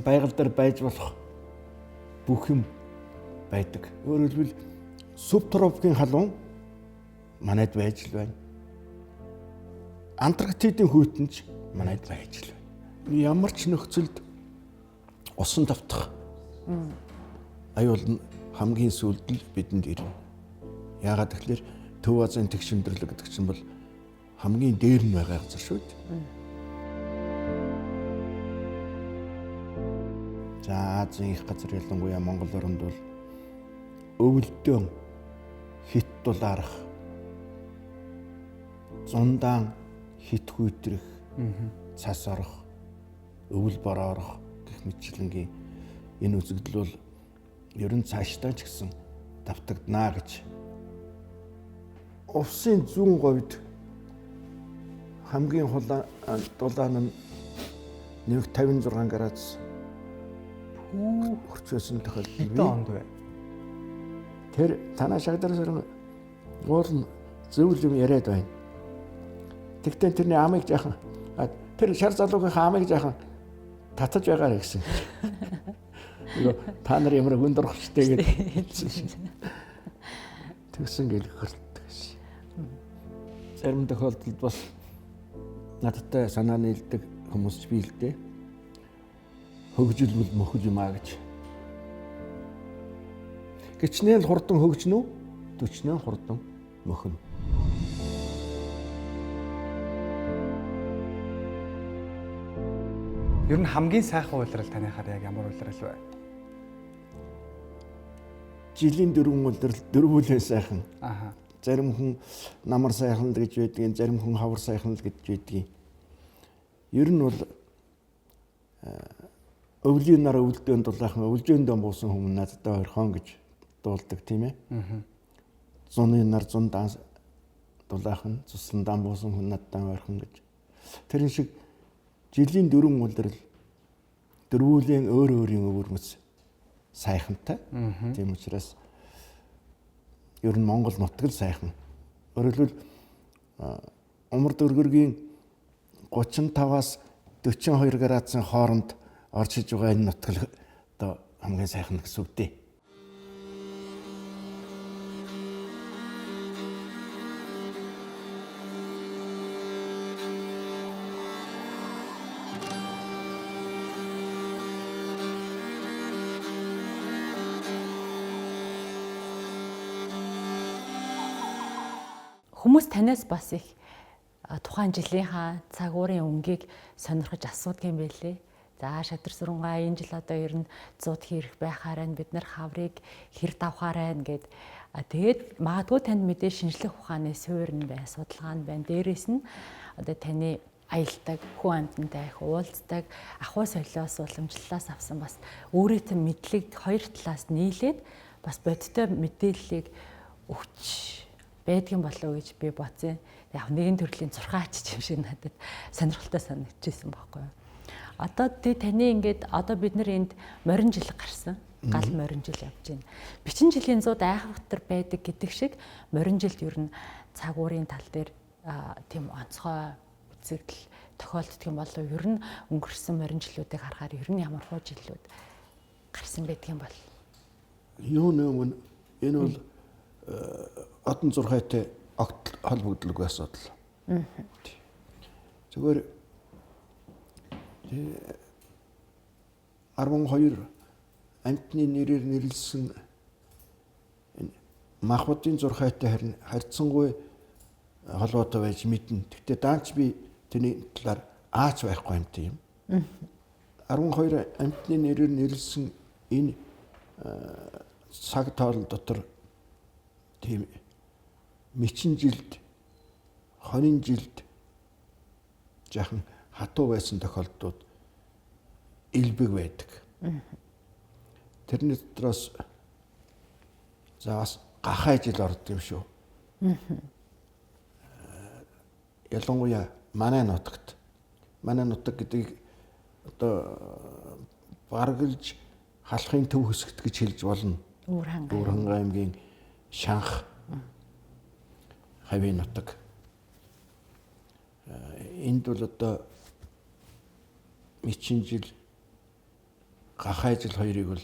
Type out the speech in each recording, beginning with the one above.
Байгаль дээр байж болох бүх юм байдаг. Өөрөөр хэлбэл субтропикийн халуун манайд байж л байна. Антарктидын хүйтэн ч манайд байж л байна. Ямар ч нөхцөлд усан давтах аюул нь хамгийн сүүлд л бидэнд ирнэ. Яагаад гэвэл Төв Азийн тэгш өндөрлөг гэдэг чинь бол хамгийн дээр нь байгаа газар шүү дээ. За Азийн их газар, ялангуяа Монгол оронд бол өвөлдөн хит дулаарах, зундаан хит хүйтрэх, цас орох, өвөл бороо орох гэх мэтчилэнгийн энэ үзэгдэл бол ер нь цаашдаа ч гэсэн давтагдана гэж. Увсын зүүн говьд хамгийн дулаан нь нэмэх 56 градус хүрчээсэн тохиолдол. Хэдэн онд вэ? Тэр танаа шагдар саран уул нь зөвл юм яриад байна. Тэгтээ тэрний амыг жаахан тэр шар залуугийнхаа амыг жаахан татаж байгаарэ гэсэн. Нөгөө та нар ямар өндөр хүчтэй гэж тэгсэн гэл хөрөлдөг шээ. Зарим тохиолдолд бас надтай санаа нийлдэг хүмүүс ч бий л дээ. Хөгжилбэл мөхөл юм а гэж. Гичнээн хурдан хөгжнө үү? Төчнөөн хурдан мөхнө. Ер нь хамгийн сайхан улирал таныхаар яг ямар улирал вэ? Жилийн дөрвөн улирал дөрвөлээ сайхан. Аха. Зарим хүн намар сайхан л гэж байдгийн, зарим хүн хавар сайхан л гэж байдгийн. Ер нь бол өвлийн нар өвөлдөөн дулаахан, өвлжөөндөө буусан хүмүүс надтай орхон гэж дуулдаг, тийм ээ. Зуны нар зундаан дулаахан, цусандаан буусан хүн надтай орхон гэж. Тэрэн шиг жилийн дөрвөн улирал дөрвүүлийн өөр өөрийн өвөрмөц сайхантай. Тийм учраас ер нь Монгол нутаг л сайхан. Өөрөөр хэлбэл умар дөргөргийн 35-аас 42 градусын хооронд орж иж байгаа энэ нутаг л одоо хамгийн сайхан гэсэн үг дээ. Хүмүүс танаас бас их тухайн жилийнхаа цаг уурын өнгийг сонирхож асуудаг юм байлээ. За шатар сүрэнгаа энэ жил одоо ер нь зуд хийрэх байхаар байна, бид нар хаврыг хэр давхаар байна гэд. Тэгээд магадгүй танд мэдээ шинжлэх ухааны суурь нь байна, судалгаа нь байна. Дээрээс нь одоо таны аялдаг, хүн амьтантай их уулздаг, ахуй солиоос уламжлалаас авсан бас өөрийнхөө мэдлэг хоёр талаас нийлээд бас бодиттой мэдээллийг өгч байдгийн болов уу гэж би бодсон. Яг нэгэн төрлийн зурхаач юм шиг надад сонирхолтой санагдчихсэн байхгүй юу. Одоо тий таны ингээд одоо бид нар энд морин жил гарсан. Гал морин жил явж байна. Бичин жилийн зууд айхавтар байдаг гэдэг шиг морин жилд ер нь цаг уурын тал дээр тийм онцгой үзэгдэл тохиолддог юм болов. Ер нь өнгөрсөн морин жилүүдийг харахаар ер нь ямар хуу жилүүд гарсан байдаг юм бол. Юу нөмөн энэ бол одон зурхайтай огт холбогдлого асуудал. Зүгээр 12 амьтны нэрээр нэрлсэн энэ махбодын зурхайтай харин харьцангуй холбоотой байж мэднэ. Гэхдээ даанч би тэрний талаар аач байхгүй юм тийм. 12 амьтны нэрээр нэрлсэн энэ цаг тоол дотор тийм мичин жилд, хонин жилд жаахан хатуу байсан тохиолдлууд элбэг байдаг. Тэрний дотроос за бас гахай жил орд юм шүү. Ялангуяа манай нутагт. Манай нутаг гэдгийг одоо баргалж халахын төв хэсэгт гэж хэлж болно. Өвөрхангай аймгийн Шанх хавийн нутаг. Энд бол одоо мичин жил гахай жил хоёрыг бол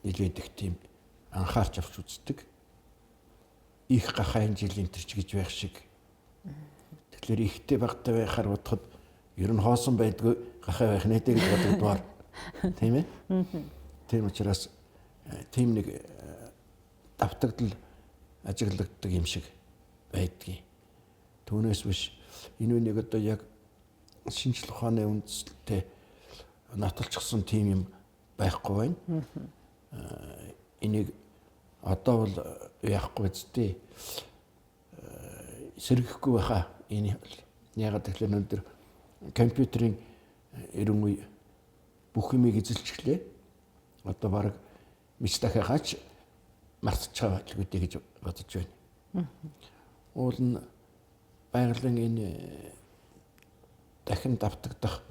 нилээд их тийм анхаарч авч үздэг. Их гахайн жил энэ төр ч гэж байх шиг. Тэгэхээр ихтэй багтай байхаар бодоход ер нь хоосон байдгүй гахай байх нэ гэж бодогдмоор. Тийм ээ? Тийм учраас тийм нэг давтагдал ажиглагддаг юм шиг байдгийг. Түүнээс биш энэ үнийг одоо яг шинжлэх ухааны үндсэлтэй нотолчихсон тийм юм байхгүй байна. Энийг одоо бол яахгүй зү сэргэхгүй байхаа. Энэ ягаад гэвэл өнөөдөр компьютерийн эрен үе бүх юмыг эзэлчихлээ. Одоо бараг мич дахиагач мартчих байлгүй дээ гэж бодож байна. Уул нь байгалийн энэ дахин давтагдах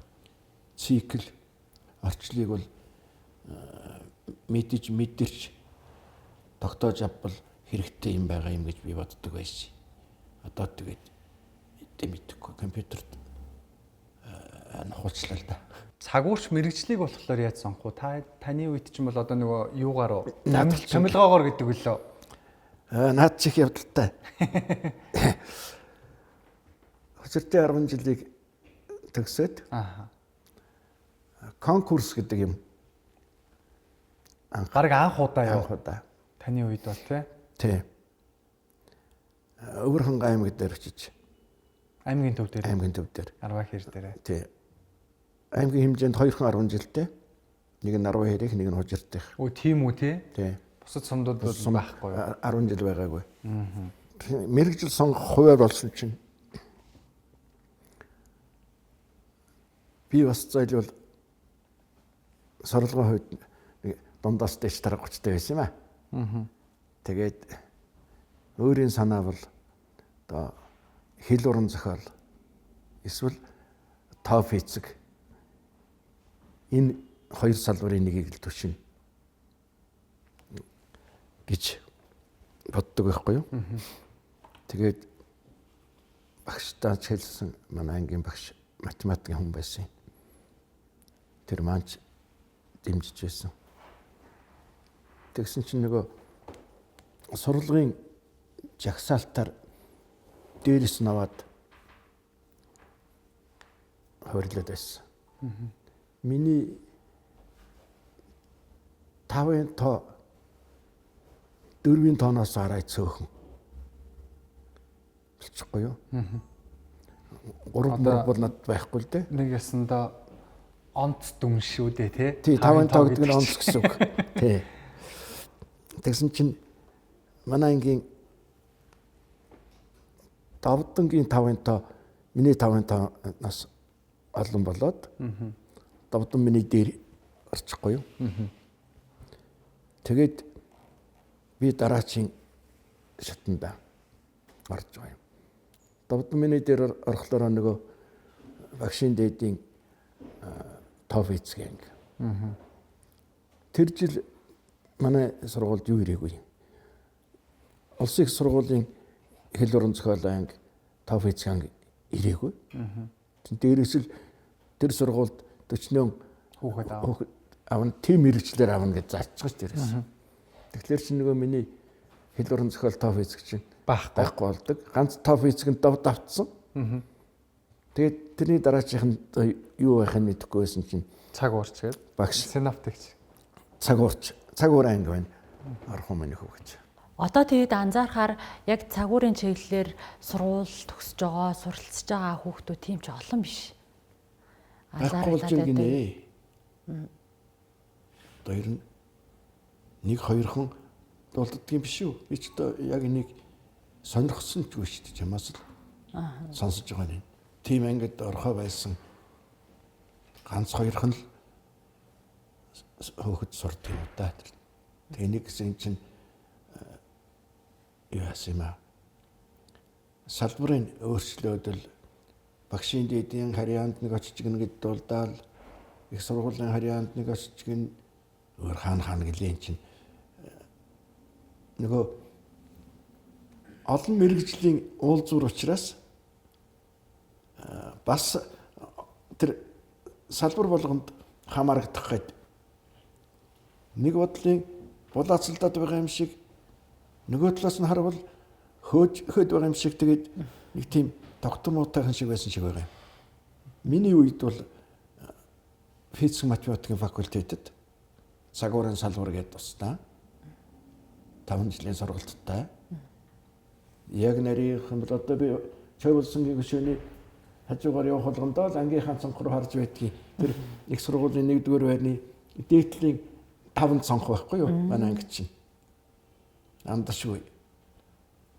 цикл орчлыг бол мэдэж мэдэрч тогтоож авбал хэрэгтэй юм байгаа юм гэж би боддог байсан. Одоо тэгээд мэдэхгүй компьютерт нухуучлаа л да. Цагуурч мэрэгжлийг болохоор яаж сонгох вэ? Та таны үед чинь бол одоо нөгөө юугаар томилгоогоор гэдэг үлээ. Наад чих явдалтай. Хөцөртийн 10 жилийг төгсөөд конкурс гэдэг юм. Гараг анх удаа юу? Анх удаа. Таны үед бол тий? Тий. Өвөрхөнгө аймаг дээр очиж. Аймгийн төв дээр. Аймгийн төв дээр. 10 хэр дээр. Тий. Аймгийн хэмжээнд 2 10 жилдээ. Нэг нь 12 хэрэг, нэг нь хужиртых. Өө тийм үү тий? Тий. Бусад сумдууд бол байхгүй юу? 10 жил байгаагүй. Мэргэжил сонгох хуваар болсон чинь би бас зайлвал сурлагын хувьд нэг дундаас дэш тарах хүчтэй байсан юм аа. Тэгээд өөрийн санаа бол одоо хэл уран зохиол эсвэл тоо физик энэ хоёр салбарын нэгийг л түшин гэж боддог байхгүй юу. Тэгээд багштаа ч хэлсэн, манай ангийн багш математикийн хүн байсан. Тэр маань ч дэмжиж байсан. Тэгсэн чинь нөгөө сурлагын жагсаалтаар дээрээс нь аваад хойрлоод байсан. Миний 5-ын тоо 4-ийн тооноос арай цөөхөн. Болчихгүй юу? 3 мөр бол надад байхгүй л дээ. Нэг ясандаа онц дүн шүү дээ тий. Тий, 5-ын тоо гэдэг нь онц гэсэн үг. Тий. Тэгсэн чинь манай ангийн Давдангийн 5-ын тоо миний 5-ын тооноос олон болоод Давдан миний дээр орчихгүй юу? Тэгээд би дараачийн шатанда орж байгаа юм. Давдан миний дээр орохлоороо нөгөө багшийн дээдийн тоо физик анги. Тэр жил манай сургуульд юу ирээгүй. Улсын их сургуулийн хэл уран зохиол анги, тоо физик анги ирээгүй. Дээрээс л тэр сургуульд 40 хүүхэд авна, тийм мэрэгчлэр авна гэж зааччих ш дээрээс. Тэгэхээр чи нөгөө миний хэл уран зохиол тоо физик чинь байхгүй болдог. Ганц тоо физик нь дов давтсан. Тэгээд тэрний дараачих нь юу байх нь мэдэхгүй байсан чинь цаг уурч гээд багш синоптикч цаг уурч цаг уур анги байна. Орхон миний хүү гэж. Одоо тэгээд анзаархаар яг цагуурын чиглэлээр сургууль төгсөж байгаа, суралцж байгаа хүүхдүүд тийм ч олон биш. Анзаарах болж гинэ. Одоо ер нь нэг хоёрхан дуулддаг юм биш үү? Би ч одоо яг энийг сонирхсон ч үгүй шүү дээ. Чамаас л сонсож байгаа юм. Тийм ангид орхоо байсан ганц хоёрхан л хөөхөд сурдаг юм да. Тэгээ нэг гэсэн чинь юу яасан юм аа. Салбарын өөрчлөөд л багшийн дээдийн харьяанд нэг очиж гин гэд дуулдаал их сургуулийн харьяанд нэг очиж гин өөр хаана хаана гэлээ чинь нөгөө олон мэрэгжлийн уулзуур учраас бас тэр салбар болгонд хамаарагдах гээд Нэг бодлын булаацалдаад байгаа юм шиг, нөгөө талаас нь харвал хөөж байгаа юм шиг, тэгээд нэг тийм тогтмоотойхон шиг байсан шиг байгаа юм. Миний үед бол физик математикийн факультетэд цагуурын салбар гэдээ тусдаа 5 жилийн сургалттай. Яг нарийнхан бол одоо би Чойболсонгийн гишүүний хажуугаар явах болгондоо л ангийнхаа цонх руу харж байдгийг. Тэр их сургуулийн 1-р байрны дээдлийн 5 цонх байхгүй юу? Манай анги чинь. Андашгүй.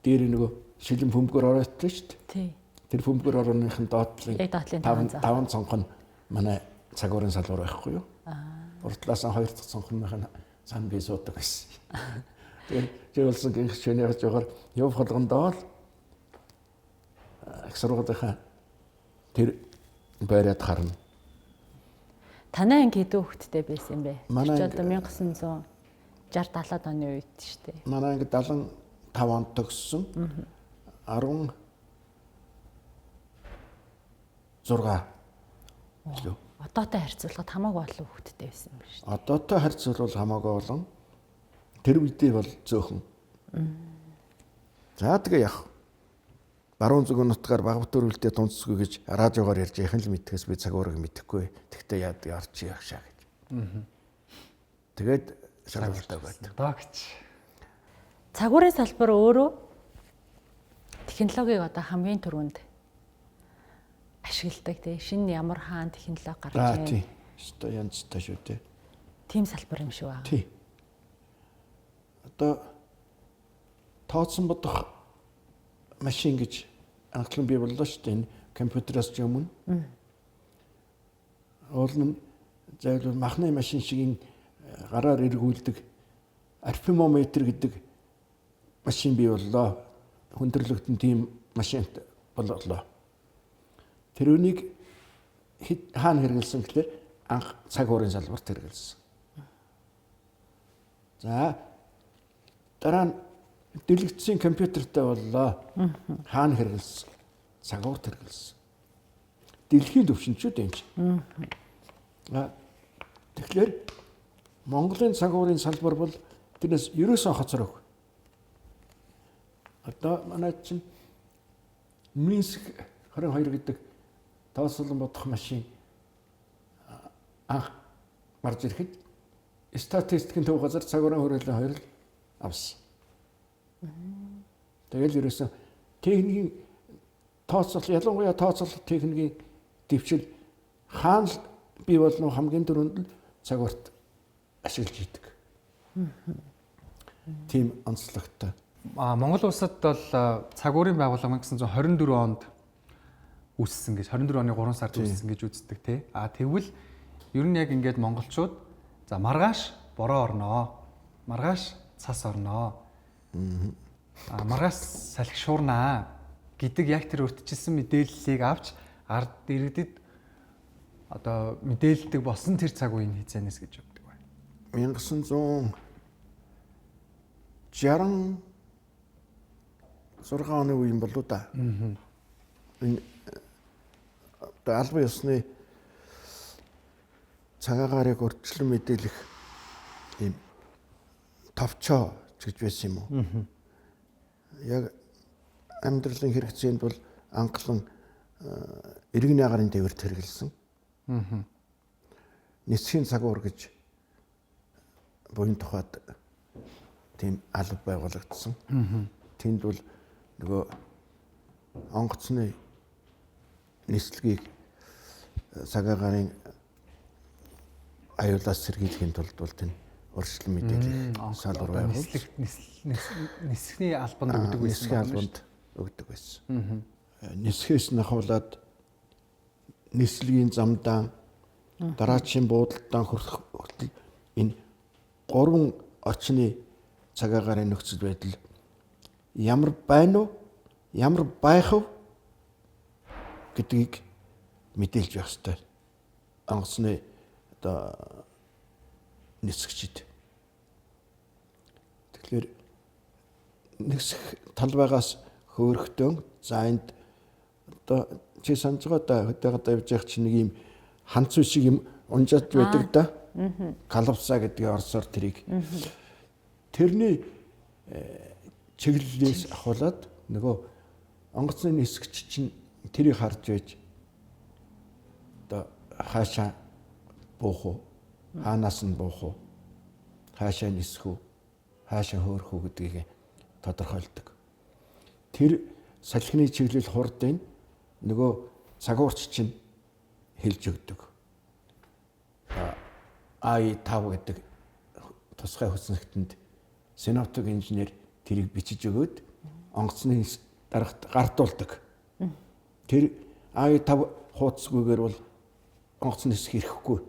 Дээр нөгөө шилэн бөмбөгөр ороотлоо шүү дээ. Тий. Тэр бөмбөгөр орооныхын доотлын 5 цонх нь манай цагуурын салбар байхгүй юу? Урдлаас нь 2 дахь цонхныхын сан би суудаг байсан. Тэгээд Чойболсонгийн гишүүний хажуугаар явах болгондоо л их сургуулийнхаа тэр байраад харна. Танай анги хэдэн хүүхэдтэй байсан юм бэ? Манай одоо 1960 70-аад оны үед шүү дээ. Манай анги 75 онд төгссөн. 16 илүү. Одоотой харьцуулахад хамаагүй олон хүүхэдтэй байсан юм байна шүү дээ. Одоотой харьцуулбал хамаагүй олон. Тэр үедээ бол зөөхөн. За тэгээ явах. Баруун зүгэн нутгаар Багбатур үлдээ тунцсгүй гэж радиогоор ярьж яхан л мэдхээс би цагуурыг мэдэхгүй. Тэгтээ яад орч явшаа гэж. Тэгээд шалгалтаа өгөөд. Догч. Цагуурын салбар өөрөө технологиг одоо хамгийн түрүүнд ашигладаг тий. Шинэ ямар хаан технологи гарч байна. Тий. Өстой янзтай шүү дээ. Тийм салбар юм шиг байна. Тий. Одоо тооцсон бодох машин гэж анхлан бий боллоо шүү дээ. Энэ компьютероос ч өмнө. Уул нь зайлвал махны машин шиг энэ гараар эргүүлдэг арфимометр гэдэг машин бий боллоо. Хүндрэлтэн тийм машин боллоо. Тэр үнийг хаана хэрэгэлсэн гэхээр анх цаг уурын салбарт хэрэгэлсэн. За дараа нь дэлгэцийн компьютертэй боллоо. Хаана хэрэгэлсэн? Цагуурт хэрэгэлсэн. Дэлхийн түвшинчүүд юм чи. Тэгэхээр Монголын цагуурын салбар бол тэрнээс ерөөсөн хоцрог. Одоо манай чинь Минск 22 гэдэг тооцоолон бодох машин анх гарч ирэхэд статистикийн төв газар цагуурын хүрээлэн хоёр л авсан. Тэгэл ерөөсөн техникийн тооцоолол, ялангуяа тооцоолох техникийн дэвшил хаана л бий болно хамгийн түрүүнд л цагуурт ашиглаж идэг. Тийм онцлогтой. Монгол улсад бол цагуурын байгууллага 1924 онд үүссэн гэж 24 оны 3 сард үүссэн гэж үздэг тий. А тэгвэл ер нь яг ингээд монголчууд за маргааш бороо орноо. Маргааш цас орноо. Маргааш салхи шуурнаа гэдэг яг тэр урьдчилсан мэдээллийг авч ард иргэдэд одоо мэдээлдэг болсон тэр цаг үеийн хизээнээс гэж боддог байна. 1966 оны үе юм болоо да. Энэ одоо албан ёсны цагаагаарыг урьдчилан мэдээлэх ийм товчоо гэж байсан юм уу? Яг амьдралын хэрэгцээнд бол анхлан иргэний агарын дээвэрт хэрэгэлсэн. Нисхийн цагуур гэж буян тухайд тийм алба байгуулагдсан. Тэнд бол нөгөө онгоцны нислэгийг цагаагаарын аюулаас сэргийлэхийн тулд бол тэн урьдчилан мэдээлэх салбар байгуулсан. Нисхний албанд өгдөг байсан. Нисхийн албанд өгдөг байсан. Нисхээс нь ахуулаад нислэгийн замдаан дараачийн буудалдаан хүртэл энэ гурван орчны цагаагаарын нөхцөл байдал ямар байна уу? Ямар байх вэ гэдгийг мэдээлж явах хэрэгтэй. Онгоцны одоо нисгчид. Тэгэхээр нисэх талбайгаас хөөрхтөн за энд одоо чи санаж байгаа да хөдөөгөө явж явах чи нэг юм ханцуу шиг юм унжаад байдаг да. Калавса гэдэг орсоор тэрийг тэрний чиглэлээс ахуулаад нөгөө онгоцны нисгч чинь тэрийг харж байж одоо хаашаа буух уу, хаанаас нь буух уу, хаашаа нисэх үү, хаашаа хөөрөх үү гэдгийг тодорхойлдог. Тэр салхины чиглэл хурдыг нөгөө цагуурч чинь хэлж өгдөг. AI5 гэдэг тусгай хүснэгтэнд синоптик инженер тэрийг бичиж өгөөд онгоцны дарагт гардуулдаг. Тэр AI5 хуудасгүйгээр бол онгоц нисэх ирэхгүй.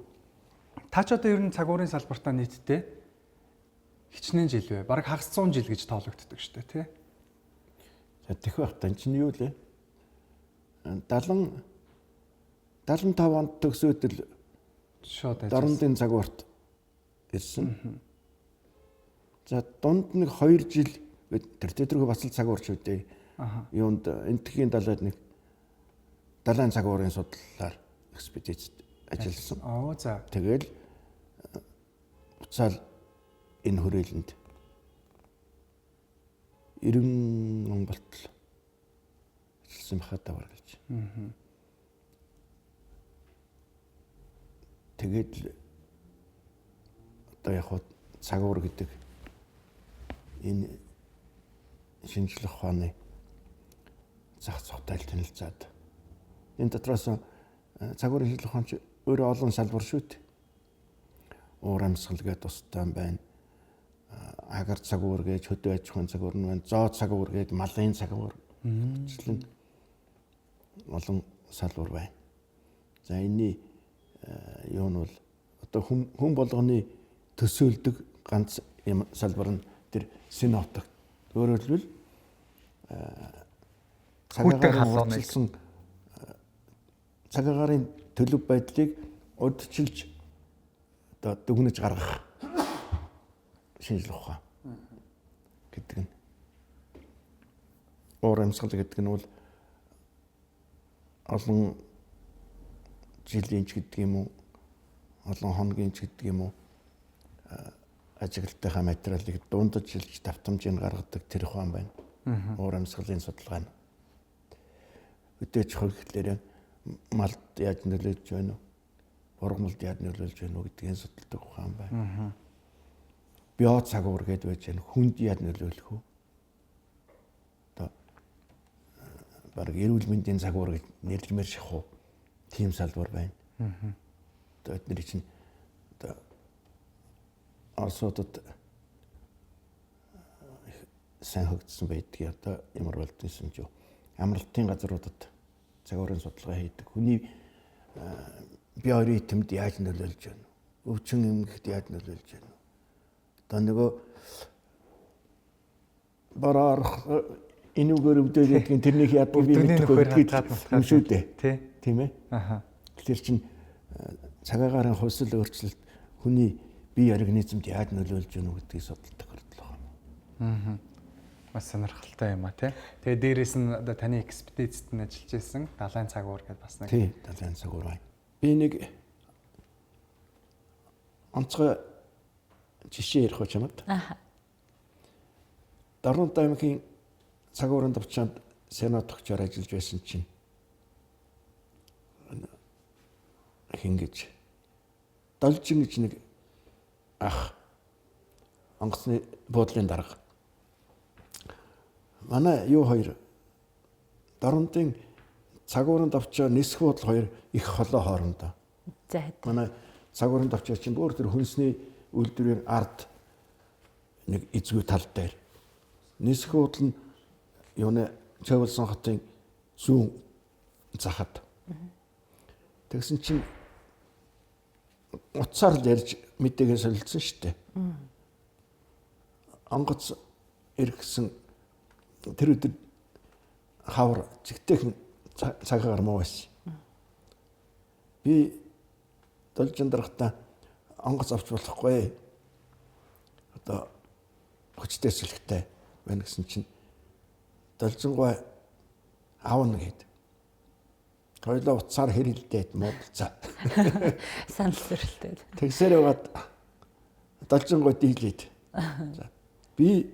Та ч одоо ер нь цаг уурын салбартаа нийтдээ хичнээн жил вэ? Бараг хагас 100 жил гэж тоологддог шүү дээ, тий? За тех байх тань чинь юу лээ? 70 75 онд төгсөөд л шууд Дорнодын цагуурт ирсэн. За дунд нэг 2 жил тэр тэрхүү бас л цагуурч үдээ. Юунд Энтхийн далайд нэг далайн цагуурын судлалаар экспедицид ажилласан. Оо за. Тэгэл буцаал энэ хүрээлэнд 90 он болтол ажилласан байхад давар гэж. Тэгээд л одоо яг хуу цагуур гэдэг энэ шинжлэх ухааны зах зүйтэй танилцаад энэ дотроос цагуурын шинжлэх ухаан ч өөрөө олон салбар шүү дээ. Уур амьсгал гэдэг тустай байна. Агар цагуур гэж хөдөө аж ахуйн цагуур нь байна. Зоо цагуур гэж малын цагуур. Гэвчлэн олон салбар байна. За энэний юу нь бол одоо хүн болгоны төсөөлдөг ганц юм салбар нь тэр синоптик. Өөрөөр хэлбэл Хүйтэн цагаагаар халууныг. урьдчилсан цагаагаарын төлөв байдлыг урьдчилж одоо дүгнэж гаргах шинжлэх ухаан гэдэг нь. Уур амьсгал гэдэг нь бол олон жилийн ч гэдэг юм уу, олон хоногийн ч гэдэг юм уу ажиглалтынхаа материалыг дундаж жилж давтамжийг гаргадаг тэр ухаан байна. Уур амьсгалын судалгаа нь. Өдөөч хөргөлөөр малд яаж нөлөөлж байна уу? Бургамалд яаж нөлөөлж байна уу гэдгийг судалдаг ухаан байна. Био цагуур гэдээ байж байна. Хүнд яаж нөлөөлөх үү? Одоо бараг эрүүл мэндийн цагуур гэж нэрлэмээр шахуу тийм салбар байна. Одоо эдгээр чинь одоо Оросуудад сайн хөгжсөн байдгийг одоо ямар болдсон юм ч юу. Амралтын газруудад цагуурын судалгаа хийдэг. Хүний биоритмд яаж нөлөөлж байна вэ? Өвчин эмгэгт яаж нөлөөлж байна вэ? Одоо нөгөө бороо энүүгээр өвдөд гэдгийг тэрнийг ядгүй би Өвдөгний мэдэхгүй нөхөр гэдгийг хатгаад мутгаад юм шүү дээ. Тий. Тийм ээ. Аха. Тэр чинь цагаагаарын хувьсэл өөрчлөлт хүний бие организмд яаж нөлөөлж байна уу гэдгийг судалдаг хүртэл байна. Маш сонирхолтой юм а тий. Тэгээ дээрээс нь одоо таны экспедицид нь ажиллаж исэн далайн цагуур гэдээ бас нэг. Тий, далайн цагуур байна. Би нэг онцгой жишээ ярих уу чамд? Аха. Дорнод аймгийн цагуурын төвчөнд сенатогчоор ажиллаж байсан чинь хин гэж Должин гэж нэг ах онгоцны буудлын дарга. Манай юу хоёр Дорнодын цагуурын товчоо нисэх буудал хоёр их холоо хоорондоо. За. Манай цагуурын товчоо чинь бүр тэр хүнсний үйлдвэрийн ард нэг эзгүй тал дээр. Нисэх буудал нь юуны Чойболсон хотын зүүн захад. Тэгсэн чинь утсаар л ярьж мэдээгээ солилцсон шүү дээ. Онгоц иргэсэн тэр өдөр хавар зэгтэйхэн цагаагаар муу байсан. Би должин дарахтаа онгоц авч болохгүй. Одоо хүчтэй сэлхтэй байна гэсэн чинь должингой аавна гэд. Хоёлоо утсаар хэрэлдээд муудалцаа. Санал зөрөлтөд. Тэгсээр байгаад должингой дийлээд. За би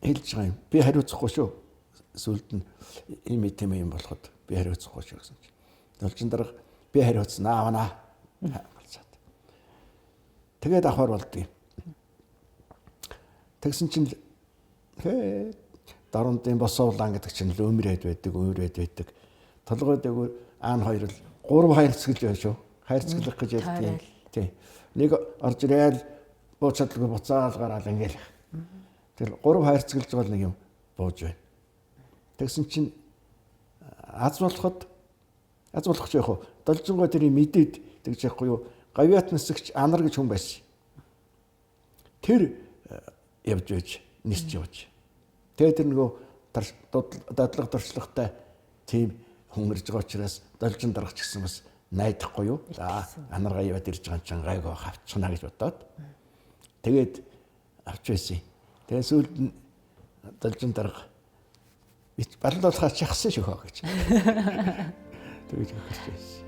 хэлж байгаа юм. Би хариуцахгүй шүү. Сүүлд нь ийм тийм юм болоход би хариуцахгүй шүү гэсэн чинь. Должин дарга би хариуцнаа авнаа. Галзаад. Тэгээд авахар болдгийг. Тэгсэн чинь хээ дарундын босоолаан гэдэг чинь л өмрөөд байдаг, өмрөөд байдаг. Толгой дээгүүр аан хоёр л гурав хайрцаглаж байна шүү. Хайрцаглах гэж ярьдیں۔ Тий. Нэг орж ирээл бууж чадлагүй буцаал гараал ингээл. Тэгэл гурав хайрцаглаж байгаа нэг юм бууж байна. Тэгсэн чинь аз болоход аз болох ч яах вэ? Должингой тэрийг мэдээд тэгж яахгүй юу? Гавьяат насагч анар гэж хүн байсан. Тэр явж байж нисч явж. Тэгээ тэр нөгөө дадлага туршлагатай тийм хүн ирж байгаа учраас должин даргач гэсэн бас найдахгүй юу? За анаргаа яваад ирж байгаа чинь гайгүй авчихна гэж бодоод тэгээд авч байсан. Тэгээ сүүлд нь должин дарга баллуулахаар чахсан шөхөө гэж. Тэгэж өгч байсан.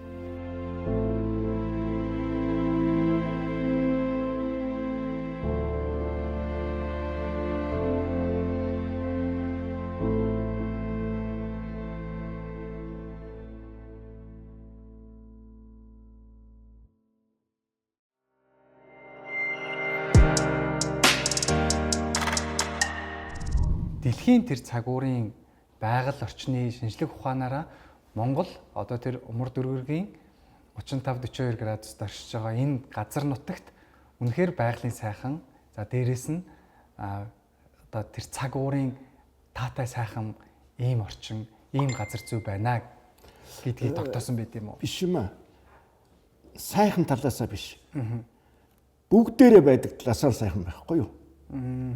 Дэлхийн тэр цагуурын байгаль орчны шинжлэх ухаанаараа Монгол одоо тэр умар дөрвөргийн 35-42 градуст оршиж байгаа энэ газар нутагт үнэхээр байгалийн сайхан, за дээрэс нь одоо тэр цаг уурын таатай сайхан ийм орчин, ийм газар зүй байна гэдгийг тогтоосон байт юм уу? Биш юм аа. Сайхан талаасаа биш. Бүгдээрээ байдаг талаасаа сайхан байхгүй юу?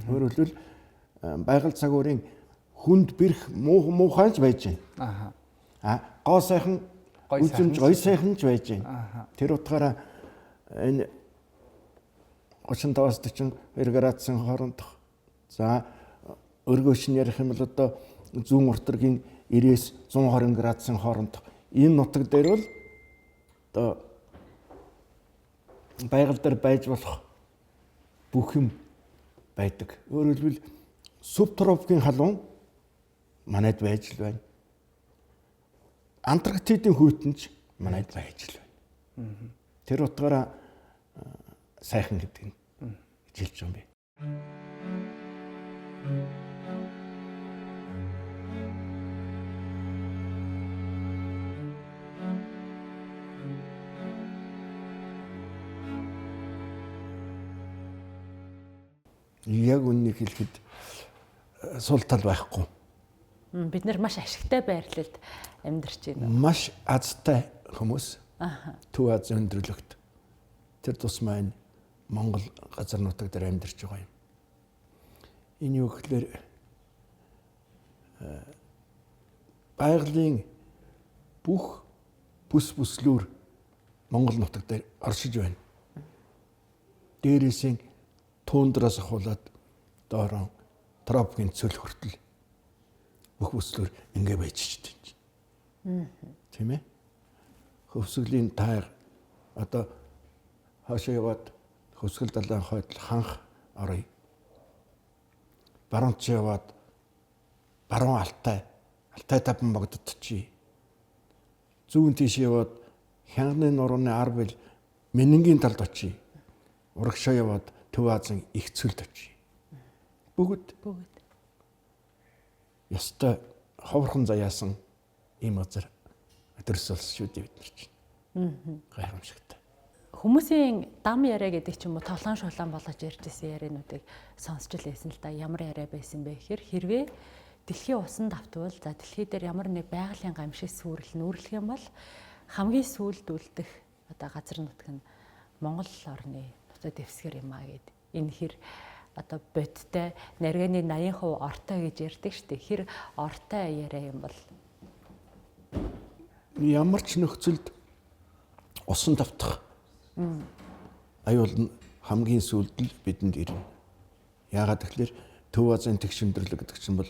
Өөрөөр хэлбэл байгаль цаг уурын хүнд бэрх муухайч байж байна. Аха. А гоо сайхан үзэмж гоё сайхан ч байж байна. Тэр утгаараа энэ 35-аас 42 градусын хоорондох. За өргөөш нь ярих юм бол одоо зүүн уртаргийн 90-с 120 градусын хоорондох энэ нутаг дээр бол одоо байгаль дээр байж болох бүх юм байдаг. Өөрөөр хэлбэл субтропикийн халуун манайд байж л байна. Антарктидын хүйтэн ч манайд байж л байна. Тэр утгаараа сайхан гэдэг нь хэлж байгаа юм бэ. Яг үннийг хэлэхэд сул тал байхгүй. Бид нар маш ашигтай байрлалд амьдарч байна. Маш азтай хүмүүс. Төв Азийн өндөрлөгт. Тэр тусмаа энэ Монгол газар нутаг дээр амьдарч байгаа юм. Энэ юу гэхлээр байгалийн бүх бүс бүслүүр Монгол нутаг дээр оршиж байна. Дээрээсийн тундраас ахуулаад доорон тропикийн цөл хүртэл бүх бүслүүр ингэ байж чийдэн чинь. Тийм ээ? Хөвсгөлийн тайг одоо хойшоо яваад хөвсгөл далайн хойдол ханх оръё. Баруун ч яваад баруун Алтай, Алтай таван богдод чи. Зүүн тийш яваад Хянганы нурууны 10 бил Менэнгийн талд очие. Урагшаа яваад Төв Азийн их цөлд очие. Бүгд ёстой ховорхон заяасан ийм газар төрс болсон шүү дээ бид нар чинь. Гайхамшигтай. Хүмүүсийн дам яриа гэдэг ч юм уу толон шулаан болгож ярьж исэн яриануудыг сонсч л байсан л да. Ямар яриа байсан бэ гэхээр хэрвээ дэлхийн усан давтвал за дэлхий дээр ямар нэг байгалийн гамшиг сүрэл нүүрлэх юм бол хамгийн сүүлд үлдэх одоо газар нутг нь Монгол орны нутаг дэвсгэр юм а гэд. Энэ хэр одоо бодтой нарганы 80% ортой гэж ярьдаг шүү дээ. Хэр ортой яриа юм бол ямар ч нөхцөлд усан давтах аюул нь хамгийн сүүлд л бидэнд ирнэ. Яагаад гэвэл Төв Азийн тэгш өндөрлөг гэдэг чинь бол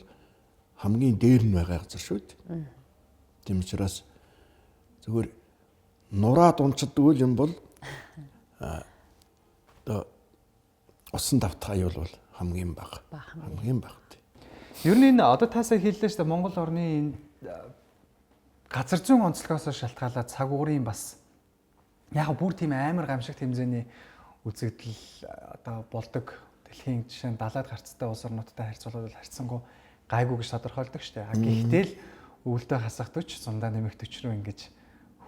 хамгийн дээр нь байгаа газар шүү дээ. Тийм учраас Зүгээр нураад унчдгүй юм бол одоо усан давтах аюул бол хамгийн бага. Хамгийн бага. Ер нь энэ одоо таасаа хэллээ шүү дээ. Монгол орны энэ газар зүйн онцлогоос шалтгаалаад цаг уурын бас яг бүр тийм амар гамшигт хэмжээний үзэгдэл одоо болдог. Дэлхийн жишээ нь далайд гарцтай улс орнуудтай харьцуулбал харьцангуй гайгүй гэж тодорхойлдог шүү дээ. Гэхдээ л өвөлдөө хасах 40, зундаа нэмэх 40 рүү ингэж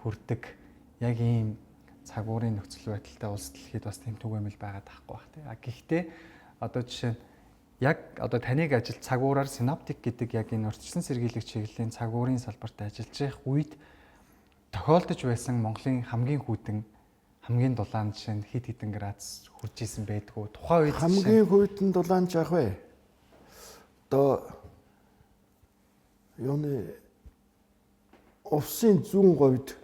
хүрдэг. Яг ийм цаг уурын нөхцөл байдалтай улс дэлхийд бас тийм түгээмэл байгаад байхгүй бах тий. Гэхдээ одоо жишээ нь яг одоо таныг ажил цаг уураар синоптик гэдэг яг энэ урьдчилан сэргийлэх чиглэлийн цаг уурын салбарт ажиллаж байх үед тохиолдож байсан Монголын хамгийн хүйтэн, хамгийн дулаан жишээ нь хэд хэдэн градус хүрч исэн байдгүй. Тухайн үед хамгийн хүйтэн дулаан ч яах вэ? Одоо юуны увсын зүүн говьд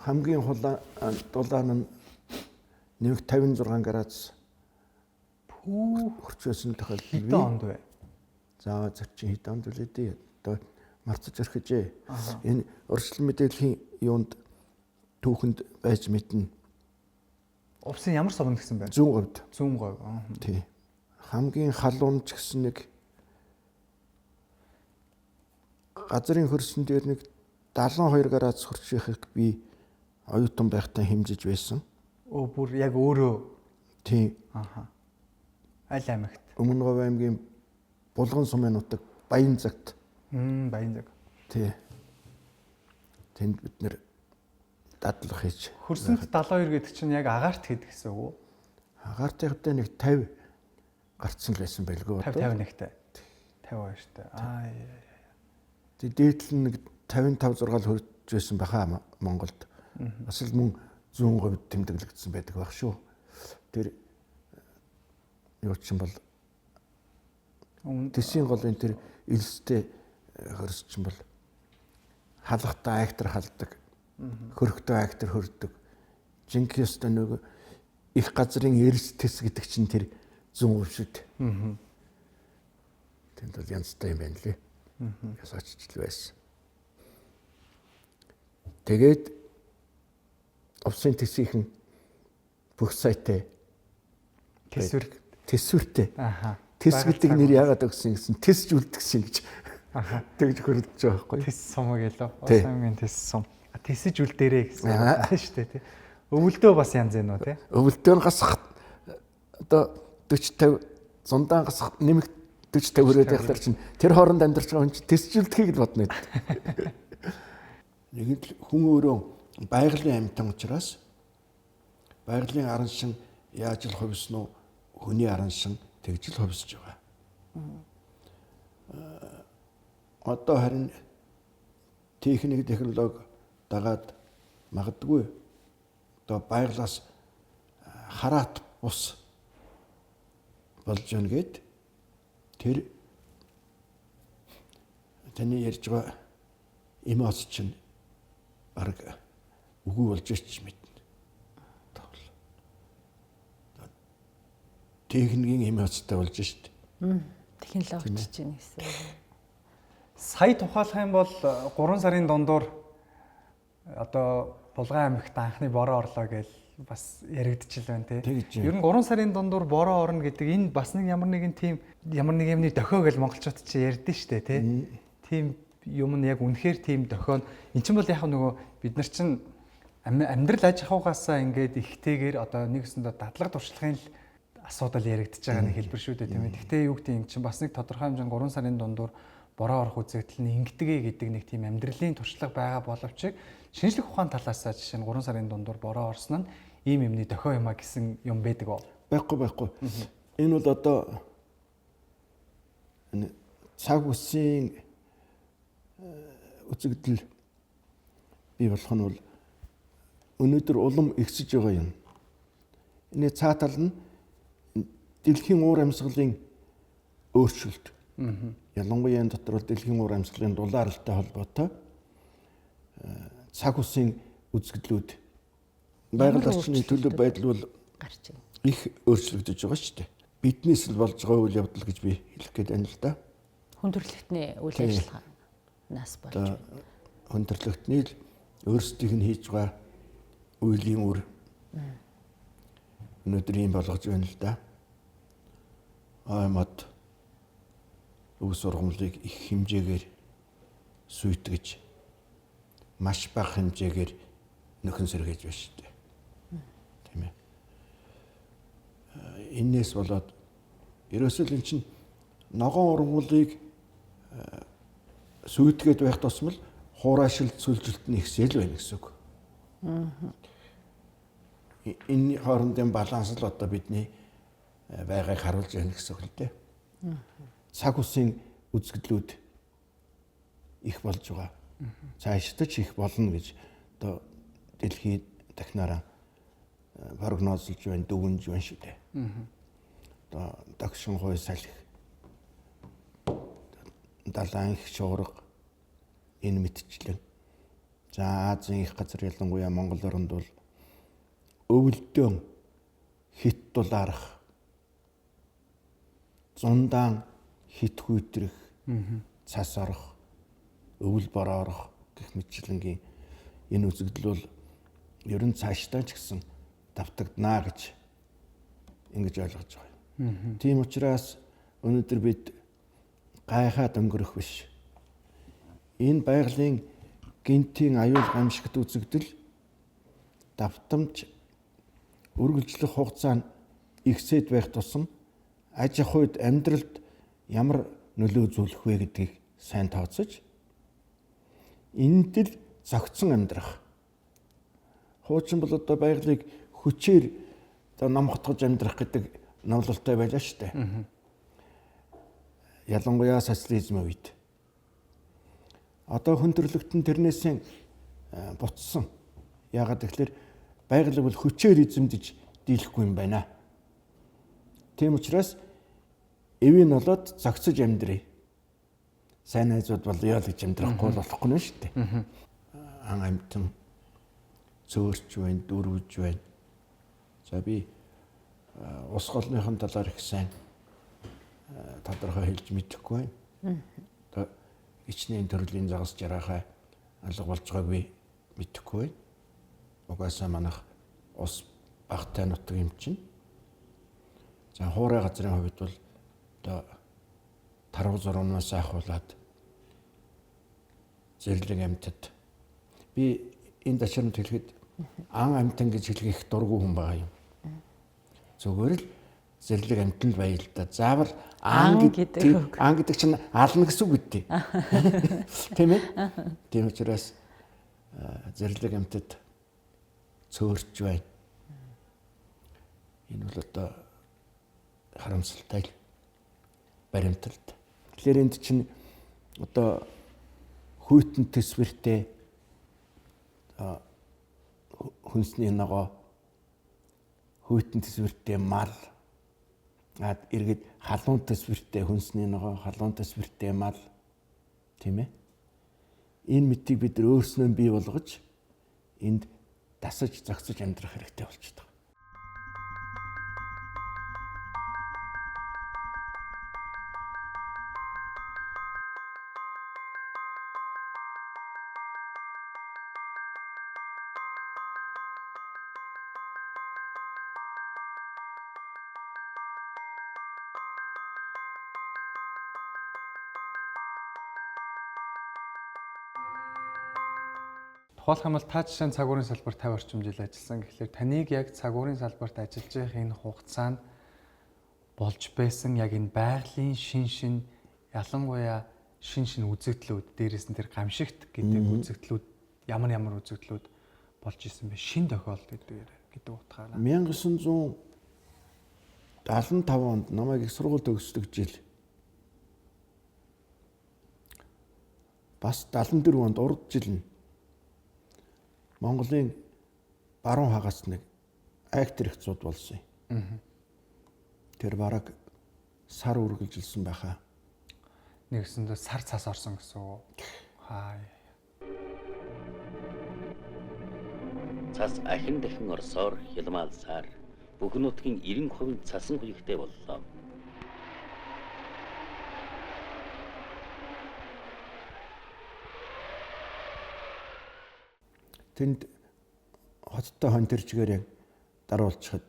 хамгийн дулаан нь нэмэх 56 градус хөрч байсан тохиолдол бий. Хэдэн онд вэ? За зөрчин хэдэн онд үлээ дээ. Одоо марцаж өрхөжээ. Энэ урьдчилан мэдээллийн юунд түүхэнд байж мэднэ. Увсын ямар сувнд гэсэн бэ? Зүүн говьд. Зүүн говь. Тий. Хамгийн халуун ч гэсэн нэг газрын хөрсөн дээр нэг 72 градус хөрч байхыг би оюутан байхдаа хэмжиж байсан. Өө бүр яг өөрөө. Тий. Аха. Аль аймагт? Өмнө Говь аймгийн Булган сумын нутаг Баянзагт. Баянзаг. Тий. Тэнд бид нэр дадлах хийж. Хөрсөнд 72 гэдэг чинь яг агаарт гэдэг гэсэн үг үү? Агаарт явдаа нэг 50 гарцсан л байсан байлгүй. 50 51-тэй. 52-тэй. Аа. Тэг дээдл нь нэг 55 6 л хөрж байсан баха Монголд. Бас л мөн зүүн говьд тэмдэглэгдсэн байдаг байх шүү. Тэр юу ч юм бол Тэсийн голын тэр элстэй хөрс чинь бол халахтаа айхтар халдаг. Хөрөхтөө айхтар хөрдөг. Жинхэнэ ёстой нөгөө их газрын эрс тэс гэдэг чинь тэр зүүн говь шүү дээ. Тэнд бол янзтай юм байна лээ. Яс очиж л байсан. Тэгээд увсын тэсийнхэн бүх сайтай Тэсвэр тэсвэртэй. Аха. Тэс гэдэг нэр яагаад өгсөн гэсэн тэсж үлдгэсэн гэж. Аха. Тэгж хөрөлдөж байгаа байхгүй. Тэс сум гэлөө. Уус аймгийн тэс сум. Тэсэж үлдээрээ гэсэн тийм шүү дээ тий. Өвөлдөө бас янз юм уу тий? Өвөлдөө гасах одоо 40 50 зундаан гасах нэмэх 40 50 хүрээд байхлаар чинь тэр хооронд амьдарч байгаа хүн чинь тэсж үлдэхийг л бодно. Нэг л хүн өөрөө байгалийн амьтан учраас байгалийн араншин яаж л хувьсан уу хүний араншин тэгж л хувьсж байгаа. Одоо харин техник технологи дагаад магадгүй одоо байглаас хараат бус болж байна гэд тэр таны ярьж байгаа эмоц чинь баг үгүй болж ич мэднэ. Техникийн эмоцтой болж шít. Технологи чинь гэсэн. Сая тухайлах юм бол 3 сарын дундуур одоо Булган аймагт анхны бороо орлоо гэж бас яригдчихл байна тий. Ер нь 3 сарын дундуур бороо орно гэдэг энэ бас нэг ямар нэгэн тийм ямар нэг юмны дохио гэж монголчууд чи ярьдэн штэ тий. Тийм юм нь яг үнэхээр тийм дохио нь эн чинь бол яг нөгөө бид нар чинь амьдрал аж ахуйгаасаа ингээд ихтэйгээр одоо нэг өсөндөө дадлага туршлагын л асуудал яригдчихэж байгаа нэг хэлбэр шүү дээ тийм ээ. Гэхдээ юу гэдэг юм чинь бас нэг тодорхой хэмжээнд 3 сарын дундуур бороо орох үзэгдэл нь ингэдэгэ гэдэг нэг тийм амьдралын туршлага байгаа боловч шинжлэх ухаан талаасаа жишээ нь 3 сарын дундуур бороо орсон нь ийм юмны дохио юм а гэсэн юм байдаг уу? Байхгүй. Энэ бол одоо энэ цаг үсийн үзэгдэл бий болох нь бол өнөөдөр улам ихсэж байгаа юм. Энэ цаа тал нь дэлхийн уур амьсгалын өөрчлөлт. Ялангуяа энэ дотор бол дэлхийн уур амьсгалын дулааралтай холбоотой цаг үсийн үзэгдлүүд байгаль орчны төлөв байдал бол гарч байна. Их өөрчлөгдөж байгаа шүү дээ. Биднээс л болж байгаа үйл явдал гэж би хэлэх гээд байна л да. Хүн төрөлхтний үйл ажиллагаанаас болж байна. Хүн төрөлхтний л өөрсдийнх нь хийж байгаа үйлийн үр өнөөдөр ийм болгож байна л да. Ой мод өв сургамлыг их хэмжээгээр сүйтгэж маш бага хэмжээгээр нөхөн сэргээж байна шүү дээ. Тийм ээ. Эннээс болоод ерөөсөө л эн чинь ногоон ургамлыг сүйтгээд байх тусмал хураашил сүлжилт нь ихсэл байна гэсэн үг. Энэ хоорондын баланс л одоо бидний байгааг харуулж байна гэсэн үг л дээ. Цаг усын үзэгдлүүд их болж байгаа. Цаашдаа ч их болно гэж одоо дэлхийн дахнаараа прогнозлж байна, дүгнж байна шүү дээ. Одоо дагшин хой салхи, далайн их шуурга энэ мэтчлэн. За Азийн их газар ялангуяа Монгол оронд бол өвөлдөөн хит дулаарах, зундаан хит хүйтрэх, цас орох, өвөл бороо орох гэх мэтчлэнгийн энэ үзэгдэл бол ер нь цаашдаа ч гэсэн давтагдана гэж ингэж ойлгож байгаа. Тийм учраас өнөөдөр бид гайхаад өнгөрөх биш. Энэ байгалийн гинтийн аюул гамшигт үзэгдэл давтамж үргэлжлэх хугацаа нь ихсээд байх тусам аж ахуйд амьдралд ямар нөлөө үзүүлэх вэ гэдгийг сайн тооцож энд л зохицон амьдрах. Хуучин бол одоо байгалыг хүчээр одоо номхотгож амьдрах гэдэг номлолтой байлаа шүү дээ. Ялангуяа социализм үед. Одоо хүн төрөлхтөн тэрнээсээ буцсан. Яагаад гэвэл байгалыг бол хүчээр эзэмдэж дийлэхгүй юм байна. Тийм учраас эвийн болоод зохицож амьдрий. Сайн найзууд болъё л гэж амьдрахгүй бол болохгүй нь шүү дээ. Ан амьтан цөөрч байна, дөрвж байна. За би ус голныхон талаар их сайн тодорхой хэлж мэдэхгүй байна. Одоо ичнээн төрлийн загас жараахай алга болж байгааг би мэдэхгүй байна. Угаасаа манайх ус багтай нутаг юм чинь. За хуурай газрын хувьд бол одоо тарав зурмаас ахуулаад зэрлэг амьтад. Би энэ ташрамд хэлэхэд ан амьтан гэж хэлэх их дургүй хүн байгаа юм. Зүгээр л зэрлэг амьтан л байя л да. Заавал аан гэдэг аан гэдэг чинь ална гэсэн үг үү? Тийм ээ? Тийм учраас зэрлэг амьтад цөөрч байна. Энэ бол одоо харамсалтай л баримталт. Тэгэхээр энд чинь одоо хүйтэн төсвөртэй хүнсний ногоо, хүйтэн төсвөртэй мал, эргээд халуун төсвөртэй хүнсний ногоо, халуун төсвөртэй мал, тийм ээ. Энэ мэтийг бид нар өөрснөө бий болгож энд дасаж зохицож амьдрах хэрэгтэй болчиход байгаа. Тухайлх юм бол та жишээ нь цаг уурын салбарт 50 орчим жил ажилласан гэхлээр таныг яг цаг уурын салбарт ажиллаж байх энэ хугацаанд болж байсан яг энэ байгалийн шин шин ялангуяа шин шин үзэгдлүүд дээрээс нь тэр гамшигт гэдэг үзэгдлүүд ямар ямар үзэгдлүүд болж исэн бэ? Шин тохиолдол гэдэг утгаараа. 1975 онд намайг их сургууль төгсдөг жил. Бас 74 онд урд жил нь Монголын баруун хагас нэг айгтер их зуд болсон юм. Тэр бараг сар үргэлжилсэн байхаа. Нэгсэндээ сар цас орсон гэсэн үү? Хаа. Цас ахин дахин орсоор хилмаалсаар бүх нутгийн 90% цасан хуягтай боллоо. Тэнд хоттой хон тэр чигээр яг даруулчихад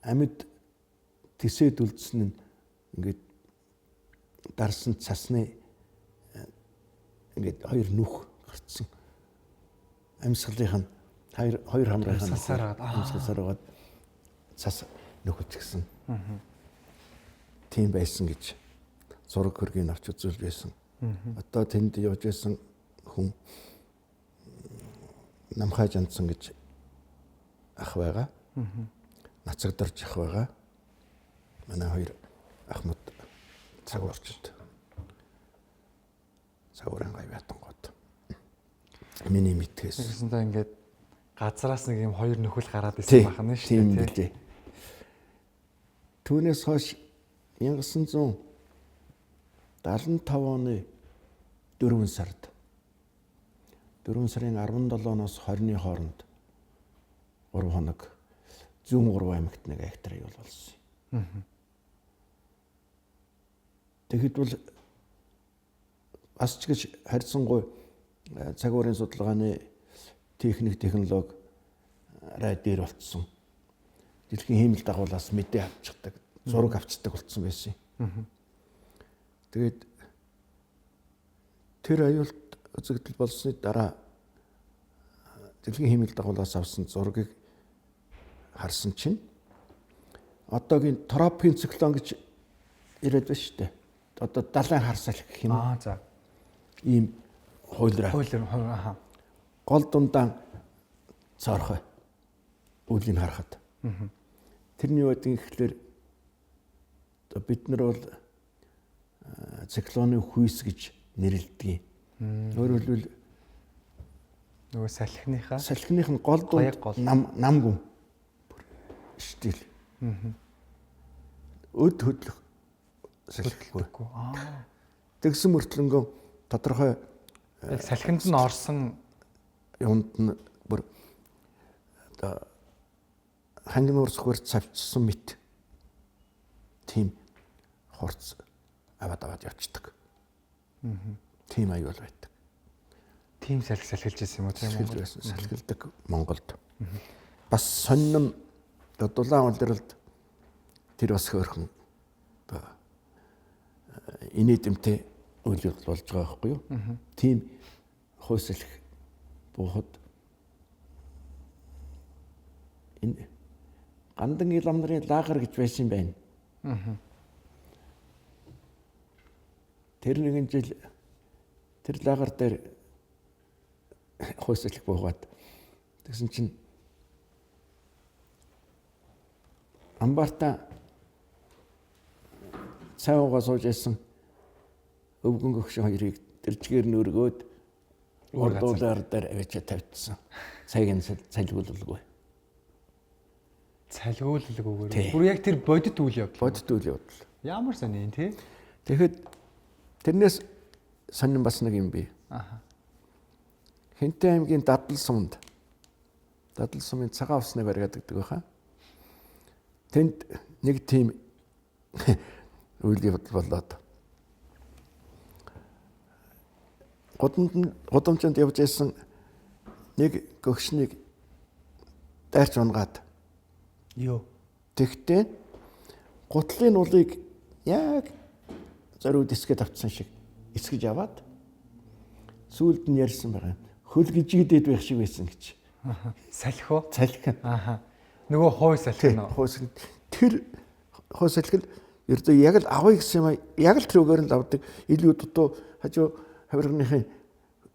амьд тэсээд үлдсэн нь ингээд дарсан цасны ингээд хоёр нүх гарцсан. Амьсгалынх нь хоёр хамрынх нь амьсгалсаар байгаад цас нөхөж гисэн. Тийм байсан гэж зураг хөргийг авч үзүүлж байсан. Одоо тэнд явж байсан хүн Намхай Жандсан гэж ах байгаа. Нацагдорж ах байгаа. Манай хоёр ахмад цаг уурчид. Цагуурын гай ятангууд. Миний мэдхээс. Тэгсэндээ ингээд газраас нэг юм хоёр нөхөл гараад исэн байх нь шүү дээ. Тийм. Түүнээс хойш 1975 оны 4 сард 4 сарын 17-оос 20-ны хооронд 3 хоног зүүн 3 аймагт нэг актер аюул болсон. Тэгэхэд бол бас ч гэж харьцангуй цаг уурын судалгааны техник технологи арай дээр болцсон. Дэлхийн хиймэл дагуулаас мэдээ авчдаг, зураг авчдаг болцсон байсан юм. Тэгээд тэр аюулт үзэгдэл болсны дараа дэлхийн хиймэл дагуулаас авсан зургийг харсан чинь одоогийн тропикийн циклон гэж яриад байна шүү дээ. Одоо далайн хар салхи гэх юм. Аа за. Ийм хуйлраа. Хуйлар аа. Гол дундаа цоорхой. Үүлийг харахад. Тэрний юу гэдэг гэхлээр бид нар бол циклоны хүйс гэж нэрлэдэг. Өөрөөр хэлбэл нөгөө салхиныхаа салхиных нь гол дунд нам гүн штил. Өд хөдлөх салхигүй. Тэгсэн мөртлөнгөө тодорхой яг салхинд нь орсон юунд нь бүр одоо хангин уурсгаар цавчсан мэт тийм хурц аваад явцдаг. Тийм аюул байдаг. Тийм салхи салхилж ирсэн юм уу тийм Монгол? Салхилдаг Монголд. Бас сонин дулаан улиралд тэр бас хөөрхөн инээдэмтэй үйл явдал болж байгаа байхгүй юу? Тийм хойсэлх буухад энэ Гандан илам нарын лагер гэж байсан юм байна. Тэр нэгэн жил тэр лагер дээр хойсэлх буугаад тэгсэн чинь амбартаа цай уугаа сууж байсан өвгөн гөгшин хоёрыг тэр чигээр нь өргөөд урдуулаар дээр авчиж тавьчихсан. Цайг нь цалгуулалгүй. Цалгуулалгүйгээр. Бүр яг тэр бодит үйл явдал. Бодит үйл явдал. Ямар сони юм тий? Тэгэхэд тэрнээс сонин бас нэг юм бий. Аха. Хинтээ аймгийн Дадал сумд Дадал сумын цагаан усны бариад гэдэг байхаа. Тэнд нэг тийм үйл явдал болоод гудамжинд явж байсан нэг гөгшнийг дайрч унгаад Йоо. Тэгтээ гутлын нулыг яг зориуд эсгээд авцсан шиг эсгэж аваад сүүлд нь ярьсан байгаа юм. Хөл гижигдээд байх шиг байсан гэж. Салхи уу? Салхи. Аха. Нөгөө хой салхи нөө. Хой салхи. Тэр хой салхи л ердөө яг л авъя гэсэн юм яг л тэр үгээр нь авдаг. Илүү дутуу хажуу хавиргийнхын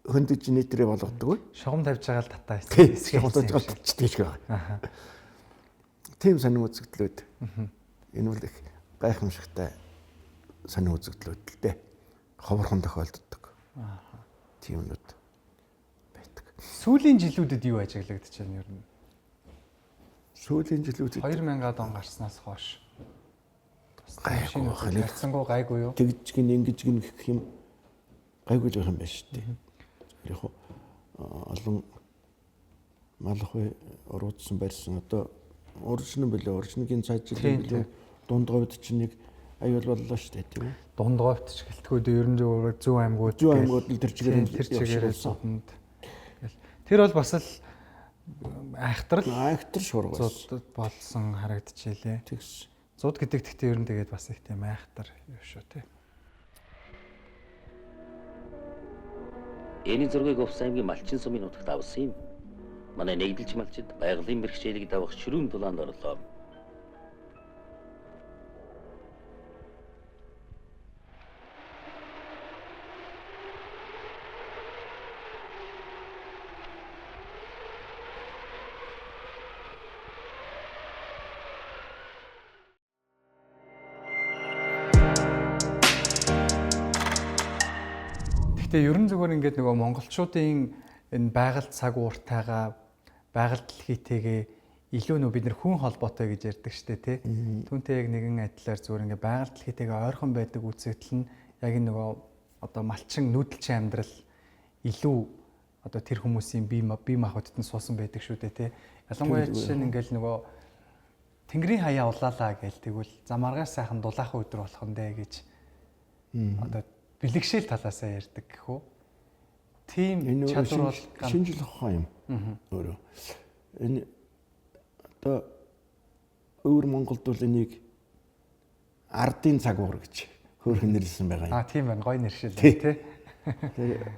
хөндөж нийтрээ болгодог. Шугам тавьж байгаа л татаа эсгэж тавьж байгаа татчихдаг шиг байгаа. Аха. Тийм сонин үзэгдлүүд. Энэ бол их гайхамшигтай сонин үзэгдлүүд л дээ. Ховорхон тохиолддог. Тийм юмнууд байдаг. Сүүлийн жилүүдэд юу ажиглагдчих вэ ер нь? Сүүлийн жилүүдэд 2000-ад он гарснаас хойш. Гайгүй байх. Харьцангуй гайгүй юу? Тэгж гин ингэж гин гэх юм гайгүй л байх юм байна шүү дээ. Яг олон малхой уруудсан барьсан одоо уржин бэлээ уржингийн цаажил бэлээ дунд говьд чинь нэг аюул боллоо шүү дээ тийм үү? Дунд говьд ч гэлтгүүд ер нь зөв аймагуд зүүн аймагуд л тэр чигээр тэр чигээр сууданд. Тэр бол бас л айхтар л Айхтар шуурга байсан. зуд болсон харагдчихлээ. Тэгс. Зуд гэдэг тэгтээ ер нь тэгээд бас их тийм айхтар юу шүү те. Энэ зургийг Увс аймгийн Малчин сумын нутагт авсан юм. Манай нэгдэлч малчид байгалийн бэрхшээлийг давах ширүүн тулаанд орлоо. Гэхдээ ерөн зүгээр ингээд нөгөө монголчуудын энэ байгаль цаг ууртайгаа байгаль дэлхийтэйгээ илүү нөө бид нар хүн холбоотой гэж ярьдаг штэ тий. Түүнтэй яг нэгэн адилаар зүгээр ингээд байгаль дэлхийтэйгээ ойрхон байдаг үзэгдэл нь яг энэ нөгөө одоо малчин нүүдэлчин амьдрал илүү одоо тэр хүмүүсийн бие махбодод нь суусан байдаг шүү дээ тий. Ялангуяа жишээ нь ингээд нөгөө Тэнгэрийн хаяа улаалаа гээл тэгвэл за маргааш сайхан дулаахан өдөр болох нь дээ гэж одоо бэлэгшээл талаасаа ярьдаг гэх үү. Тийм Энэ чадвар бол шинжлэх ухаан юм. Өөрөө. Энэ одоо өвөр Монголд бол энийг ардын цаг уур гэж хөөрхөн нэрлсэн байгаа юм. Аа тийм байна. Гоё нэршил тий. Тэр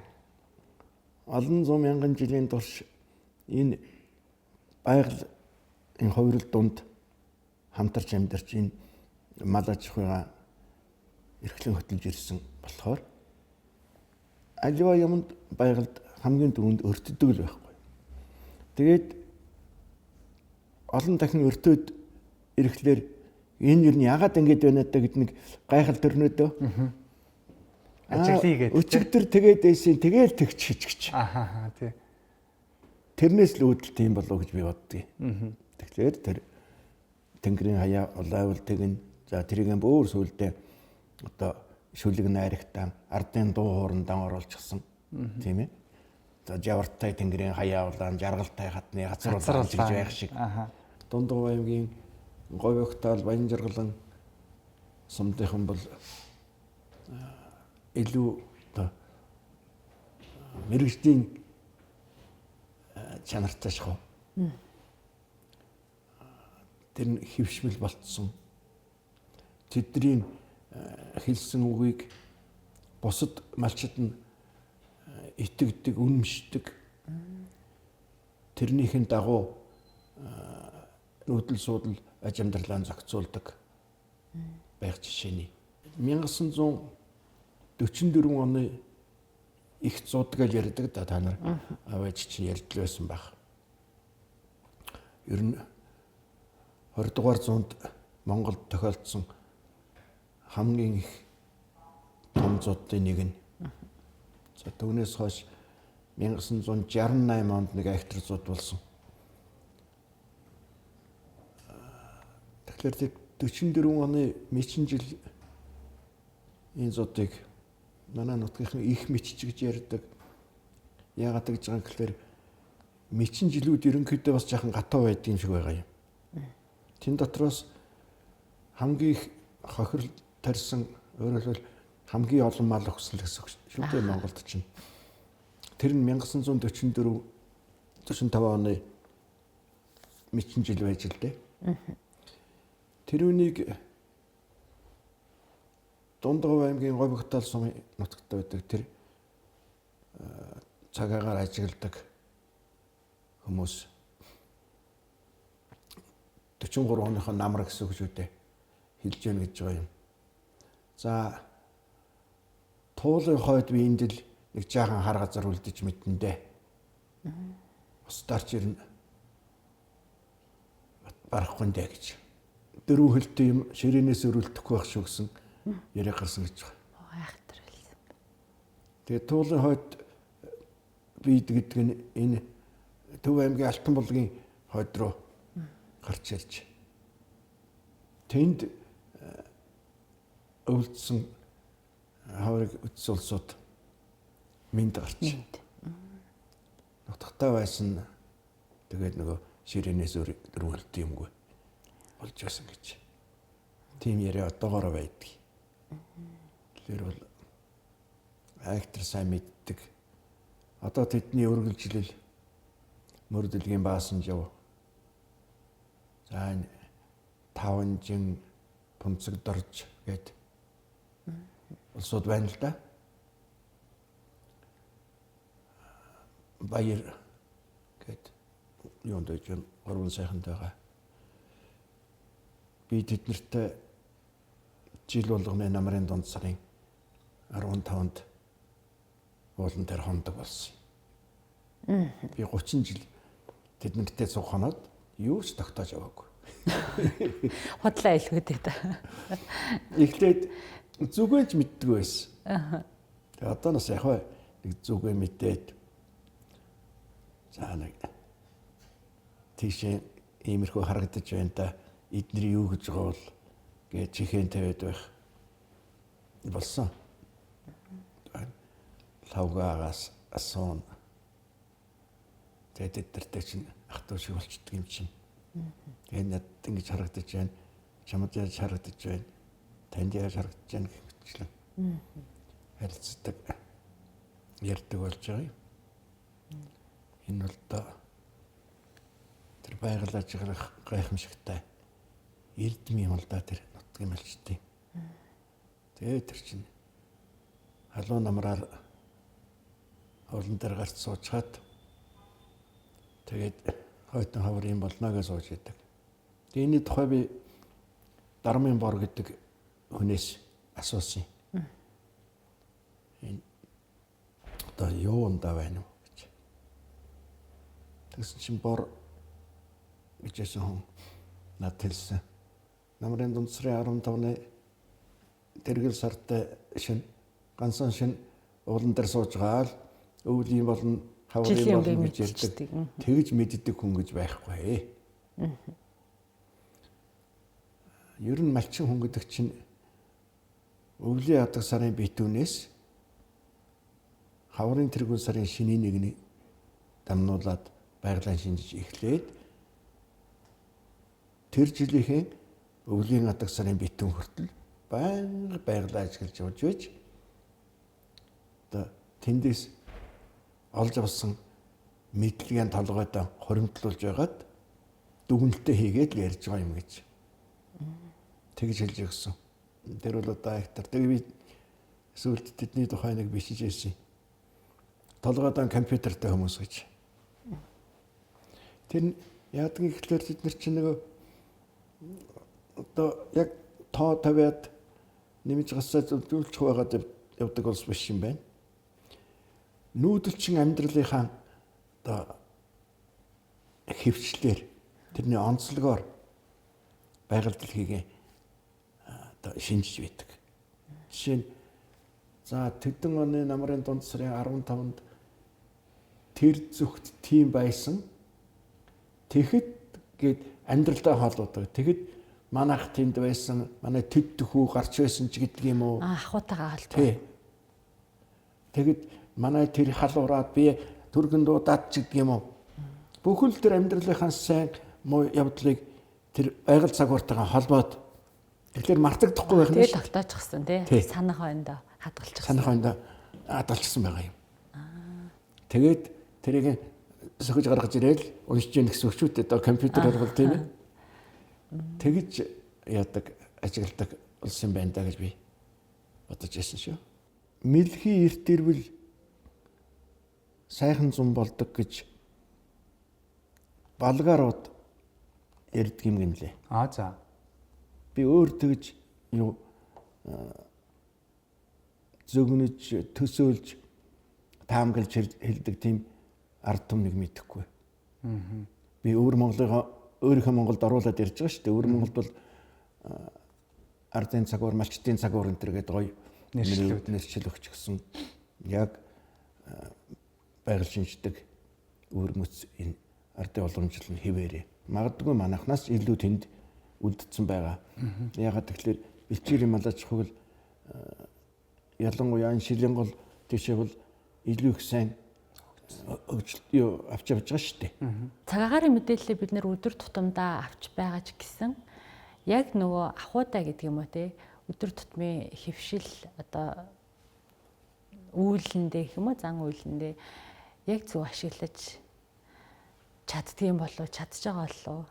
олон зуун мянган жилийн турш энэ байгаль энэ хувирал дунд хамтарч амьдарч энэ мал аж ахуйгаа эрхлэн хөтөлж ирсэн болохоор аливаа юмд байгальд хамгийн түрүүнд өртдөг л байхгүй. Тэгээд олон дахин өртөөд ирэхлээр энэ юу нь яагаад ингэж байна даа гэд нэг гайхал төрнөө дөө. Ажиглая гэдэг. Өчигдөр тэгээд байсан тэгэл тэгч хийж гэж. Ахаа тий. Тэрнээс л үүдэл тийм болов гэж би боддгийг. Тэгэхээр тэр Тэнгэрийн хаяа улаавал тэгнэ. За тэрийг бүр сүулдэ одоо шүлэг найрагтан ардын дуу хурандан оруулчихсан. Тийм ээ. За жавартай Тэнгэрийн хаяа улаан, жаргалтай хатны газар улаан гэж байх шиг. Аха. Дундуур аймгийн Говьогтаал Баянжаргалан сумдынхан бол илүү одоо мэргэжлийн чанартай шахав. Тэр нь хэвшмэл болцсон. Тэдний хэлсэн үгийг бусад малчид нь итгэдэг, үнэмшдэг. Тэрнийхэн дагуу нүүдэл суудал аж амьдралаа зохицуулдаг байх жишээний. 1944 оны их зуд гэж ярьдаг да та нар аваач чи ярьж л байсан байх. Ер нь 20 дугаар зуунд Монголд тохиолдсон хамгийн их том зуудын нэг нь. За түүнээс хойш 1968 онд нэг айхтар зуд болсон. Тэгэхээр тэр 44 оны мэчин жил энэ зуудыг манай нутгийнхан их мичж гэж ярьдаг. Яагаад гэж байгаа юм гэхээр мэчин жилүүд ерөнхийдөө бас жаахан гатуу байдаг юм шиг байгаа юм. Тэн дотроос хамгийн их хохирол тарьсан, өөрөөр хэлбэл хамгийн олон мал өгсөн гэсэн үг шүү дээ Монголд чинь. Тэр нь 1944 45 оны мэчин жил байж л дээ. Тэр үнийг Дундгов аймгийн Говьгтаал сумын нутагт байдаг тэр цагаагаар ажигладаг хүмүүс 43 оныхоо намар гэсэн үг шүү дээ хэлж яах гэж байгаа юм. За туулын хойд би энд л нэг жаахан хар газар үлдэж мэдэн дээ. Бусдаар ч ер нь барахгүй дээ гэж. Дөрвөн хөлтэй юм ширээнээс өрүүлдэхгүй байх шүү гэсэн яриа гарсан гэж байгаа. Айхтар хэлсэн. Тэгээ туулын хойд бид гэдэг нь энэ Төв аймгийн Алтан булгийн хойд руу гарч ирж. Тэнд өвлдсөн хаврыг үтс улсууд минд гарч. Нутагтай байсан тэгээд нөгөө ширээнээс өөр дөрвөн хөлтэй юмгүй болж байсан гэж. Тийм яриа одоогоороо байдаг. Тэгэхээр бол айхтар сайн мэддэг. Одоо тэдний үргэлжлэл Мөрдөлгийн баасан жав. За энэ Таванжин, Пунцэг дорж гээд улсууд байна л да. Баяр гээд юунд байж гурван сайханд байгаа. Би тэднэртэй жил болгоны намрын дунд сарын 15-нд уулан дээр хондог болсон. Би 30 жил тэднэртэй цуг хоноод юу ч тогтоож аваагүй. Худлаа илгүүдээ та. Эхлээд зүгээж мэддэг байсан. Тэгээ одоо нас яг нэг зүгээ мэдээд за нэг тийшээ иймэрхүү харагдаж байна да. Эдний юу гэж байгаа бол гэж чихэн тавиад байх болсон. Лавгаагаас асуун. Тэгээд тэднэртэй чинь ах トゥ шиг болчдөг юм чинь. Тэгээд надад ингэж харагдаж байна. Чамд яаж харагдаж байна? Танд яаж харагдаж байна гэх мэтчлэн. Харилцдаг, ярьдаг болж байгаа юм. Энэ бол одоо тэр байгаль ажиглах гайхамшигтай эрдэм юм л да, тэр нутгийн малчдын. Тэгээд тэр чинь халуун намраар уулан дээр гарч суучхаад тэгээд хойтон хавар юм болно гэж сууж идэг. Тэгээд энэ тухай би Дармын бор гэдэг хүнээс асуусан. Энэ одоо юундаа байна уу гэж. Тэгсэн чинь бор гэжсэн хүн надад хэлсэн. Намрын дунд сарын 15-ны тэргэл сартай шин ганцхан шин уулан дээр сууж байгаа л өвлийн болно, хаврын болно гэж ярьдаг. Тэгж мэддэг хүн гэж байхгүй. Ер нь малчин хүн гэдэг чинь өвлийн адаг сарын битүүнээс хаврын тэргүүн сарын шинийн нэгний дамнуулаад байгалийн шинжиж эхлээд тэр жилийнхээ өвлийн адаг сарын битүүн хүртэл байнга байгалаа ажиглаж явж байж одоо тэндээс олж авсан мэдлэгийн толгойд хоримтлуулж байгаад дүгнэлтээ хийгээд л ярьж байгаа юм гэж тэгж хэлж өгсөн. Тэр бол одоо актер. Тэгээ би сүүлд тэдний тухай нэг бичиж ирсэн. Толгойдоо компьютертэй хүмүүс гэж. Тэр яадаг гэхлээр тэд нар чинь нөгөө одоо яг тоо тавиад нэмж гасаа зөвлөж байгаад явдаг улс биш юм байна. Нүүдэлчин амьдралынхаа одоо хэвчлэлээр тэрний онцлогоор байгаль дэлхийг одоо шинжиж байдаг. Жишээ нь за тэдэн оны намрын дунд сарын 15-нд тэр зүгт тийм байсан. Тэгэхэд гээд амьдралдаа холбоотой. Тэгэхэд манайх тэнд байсан, манай тэд төхүү гарч байсан ч гэдэг юм уу? Ахуйтайгаа холбоо. Тэгэд манай тэр халуураад би түргэн дуудаад ч гэдэг юм уу? Бүхэл тэр амьдралынхаа сайн муу явдлыг тэр байгаль цагууртайгаа холбоод тэгэхээр мартагдахгүй байх нь. Тэгээд тогтоочихсон тий. Санах хоорондоо хадгалчихсан. Санах хоорондоо хадгалчихсан байгаа юм. Тэгээд тэрийг сөхөж гаргаж ирээл уншиж яах гэсэн үг шүү дээ. Одоо компьютер бол тийм ээ. Тэгж яадаг, ажигладаг улс юм байна да гэж би бодож байсан шүү. Мэлхий эрт ирвэл сайхан зам болдог гэж балгарууд ярьдаг юм гинлээ. Аа за. Би өөр тэгж юу зөгнөж, төсөөлж, таамаглаж хэлдэг тийм ард түмнийг мэдэхгүй. Би өвөр Монголын өөрийнхөө Монголд оруулаад ярьж байгаа шүү дээ. Өвөр Монголд бол ардын цагуур, малчдын цагуур энэ төр гэдэг гоё нэршил өгч гисэн. Яг байгаль шинждэг өвөр мөц энэ ардын уламжлал нь хэвээрээ. Магадгүй манайхнаас илүү тэнд үлдсэн байгаа. Ягаад тэгэхээр бэлчээрийн малаач хөгөл ялангуяа энэ шиленгол тийшээ бол илүү их сайн хөгжил юу авч явж байгаа шүү дээ. Цаг агаарын мэдээллийг бид нэр өдөр тутамдаа авч байгаа ч гэсэн яг нөгөө ахуйтай гэдэг юм уу те, өдөр тутмын хэвшил одоо үйлэндээ гэх юм уу, зан үйлэндээ яг зөв ашиглаж Чаддгийн болов, чадж байгаа болов?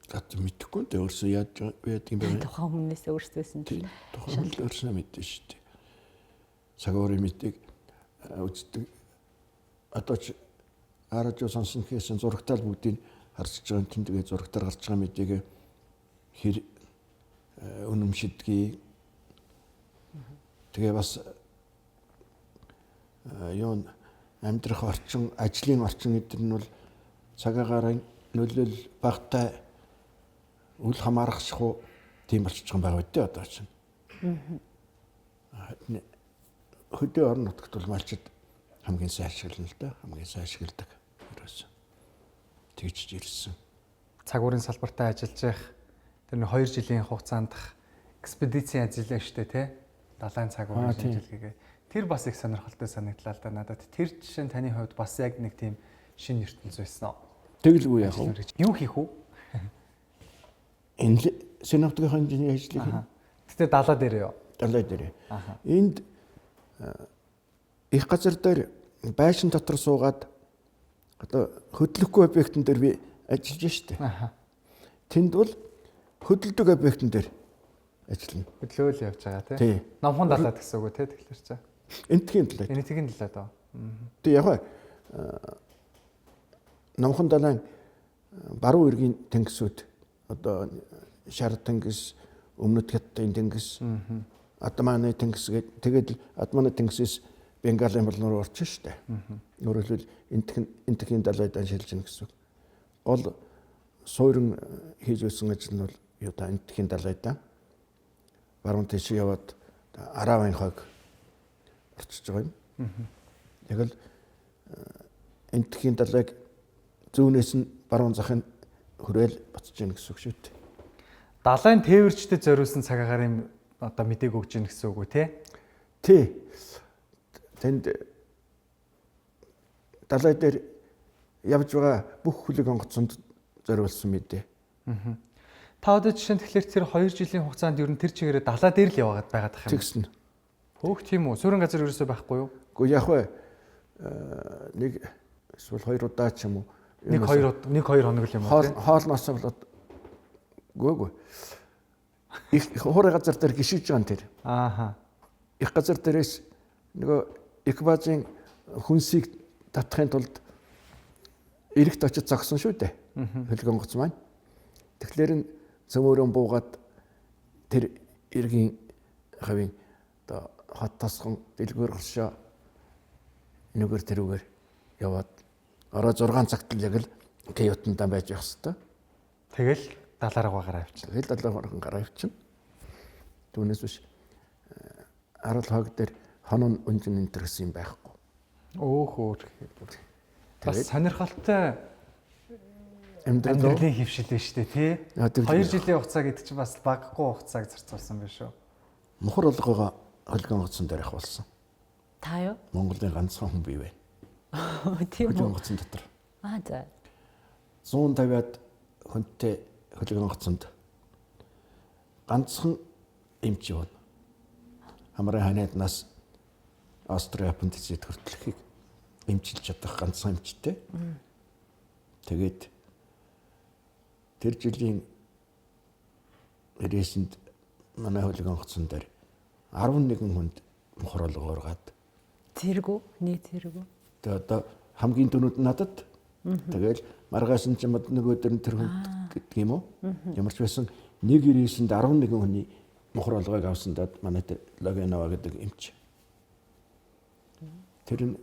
За мэдэхгүй дээ, өөрсөө яаж яадаг юм бэ? Тухайн хүмүүнээс өөрсдөөс нь тухайн хүн өөрсөө мэднэ шүү дээ. Цаг уурын мэдээг үздэг. Одоо ч радио сонсон гэхээс зурагтаал бүгдийг харж байгаа юм, тэндэгээ зурагтаар гарч байгаа мэдээг хэр үнэмшидгийг. Тэгээ бас юу амьдрах орчин, ажлын орчин эдгээр нь бол цаг агаарын нөлөөлөл багтай үл хамаарах шахуу тийм болчихж байгаа юм байна дээ одоо чинь. Хөдөө орон нутагт бол малчид хамгийн сайн ашиглана л да. Хамгийн сайн ашигладаг. Ерөөсөн. Тэгж ирсэн. Цаг уурын салбартаа ажиллаж байх тэр нэг 2 жилийн хугацаанд экспедицийн ажил шүү дээ, тий? Далайн цаг уурын шинжилгээгээ. Тэр бас их сонирхолтой санагдлаа л да надад. Тэр жишээ нь таны хувьд бас яг нэг тийм шинэ ертөнц байсан уу? Тэгэлгүй яах вэ? Юу хийх үү? Энэ синоптикийн инженерийн ажлыг хийнэ. Гэтэ далаа дээр юу? Далаа дээр. Энд их газар дээр байшин дотор суугаад одоо хөдлөхгүй объектн дээр би ажиллаж штэ. Тэнд бол хөдөлдөг объектн дээр ажиллана. Хөдлөөл явж байгаа тий. Номхон далаад гэсэн үг үү тий тэгэхээр чи? Энэтхийн далайд. Энэтхийн далайд аа. Тэг яг Номхон далайн баруун эргийн тэнгисүүд одоо Шар тэнгис, Өмнөд Хятадын тэнгис, Адманы тэнгис гээд тэгээд Адманы тэнгисээс Бенгалийн булан руу орчих штэ. Өөрөөр хэлбэл энтхийн далайд шилжинэ гэсэн үг. Гол суурин хийж байсан ажил нь бол юу та энтхийн далайд баруун тийш яваад Аравын хойг орчиж байгаа юм. Яг л энтхийн далайг зүүнээс нь баруун захын хүрээл буцаж гин гэсэн үг шүү дээ. Далайн тээвэрчдэд зориулсан цаг агаарын одоо мэдээг өгч гин гэсэн үг үү те? Тий. Тэнд далай дээр явж байгаа бүх хөлөг онгоцонд зориулсан мэдээ. Та одоо жишээ нь тэгэхээр тэр 2 жилийн хугацаанд ер нь тэр чигээрээ далай дээр л яваад байгаад байх юм. Тэгсэн. Хөөх тийм үү? Суурин газар ерөөсөө байхгүй юу? Үгүй яг вэ нэг эсвэл 2 удаа ч юм уу. 1 2 хоног л юм уу те? Хоолноос болоод гүйгүй. Их хуурай газар дээр гიშиж байгаа юм тэр. Ааха. Их газар дээрээс нөгөө экипажийн хүнсийг татахын тулд эрэгт очиж зогсон шүү дээ. Хөлөг онгоц маань. Тэгэхээр нь цөмөрөн буугаад тэр эргийн хавийн одоо хот тосгон дэлгүүр горшоо энэгээр тэрүүгээр яваад орой 6 цагт л яг л каютандаа байж явах хэвээр. Тэгэл далаараа гараа явчихна. Тэгэл далаараа гараа явчихна. Түүнээс биш арал хог дээр хонон үнжин энэ гэсэн юм байхгүй. Өөх өөр. Бас сонирхолтой амьдралын хөвшил байна шүү дээ, тий? 2 жилийн хугацаа гэдэг чинь бас багагүй хугацааг зарцуулсан байх шүү. Мухар болгоогоо хөлгөн онгоцон дээр ахуулсан. Та юу? Монголын ганцхан хүн бий байна. Тийм үү? Хөлгөн онгоцон дотор. Аа за. 150-аад хүнтэй хөлгөн онгоцонд ганцхан эмч явна. Хамрын ханиаднаас Австри аппендицит хүртэлхийг эмчилж чадах ганцхан эмчтэй. Тэгээд тэр жилийн рейсэнд манай хөлөг онгоцон дээр 11 хүнд мухар олгоо ургаад. Зэрэг үү? Нийт зэрэг үү? Тэгээ одоо хамгийн дөрүүд надад. Тэгэл маргааш нь ч юм нэг өдөр нь тэр хүнд гэдэг юм уу? Ямар ч байсан нэг рейсэнд 11 хүний мухар олгойг авсан дад манай тэр Логинова гэдэг эмч. Тэр нь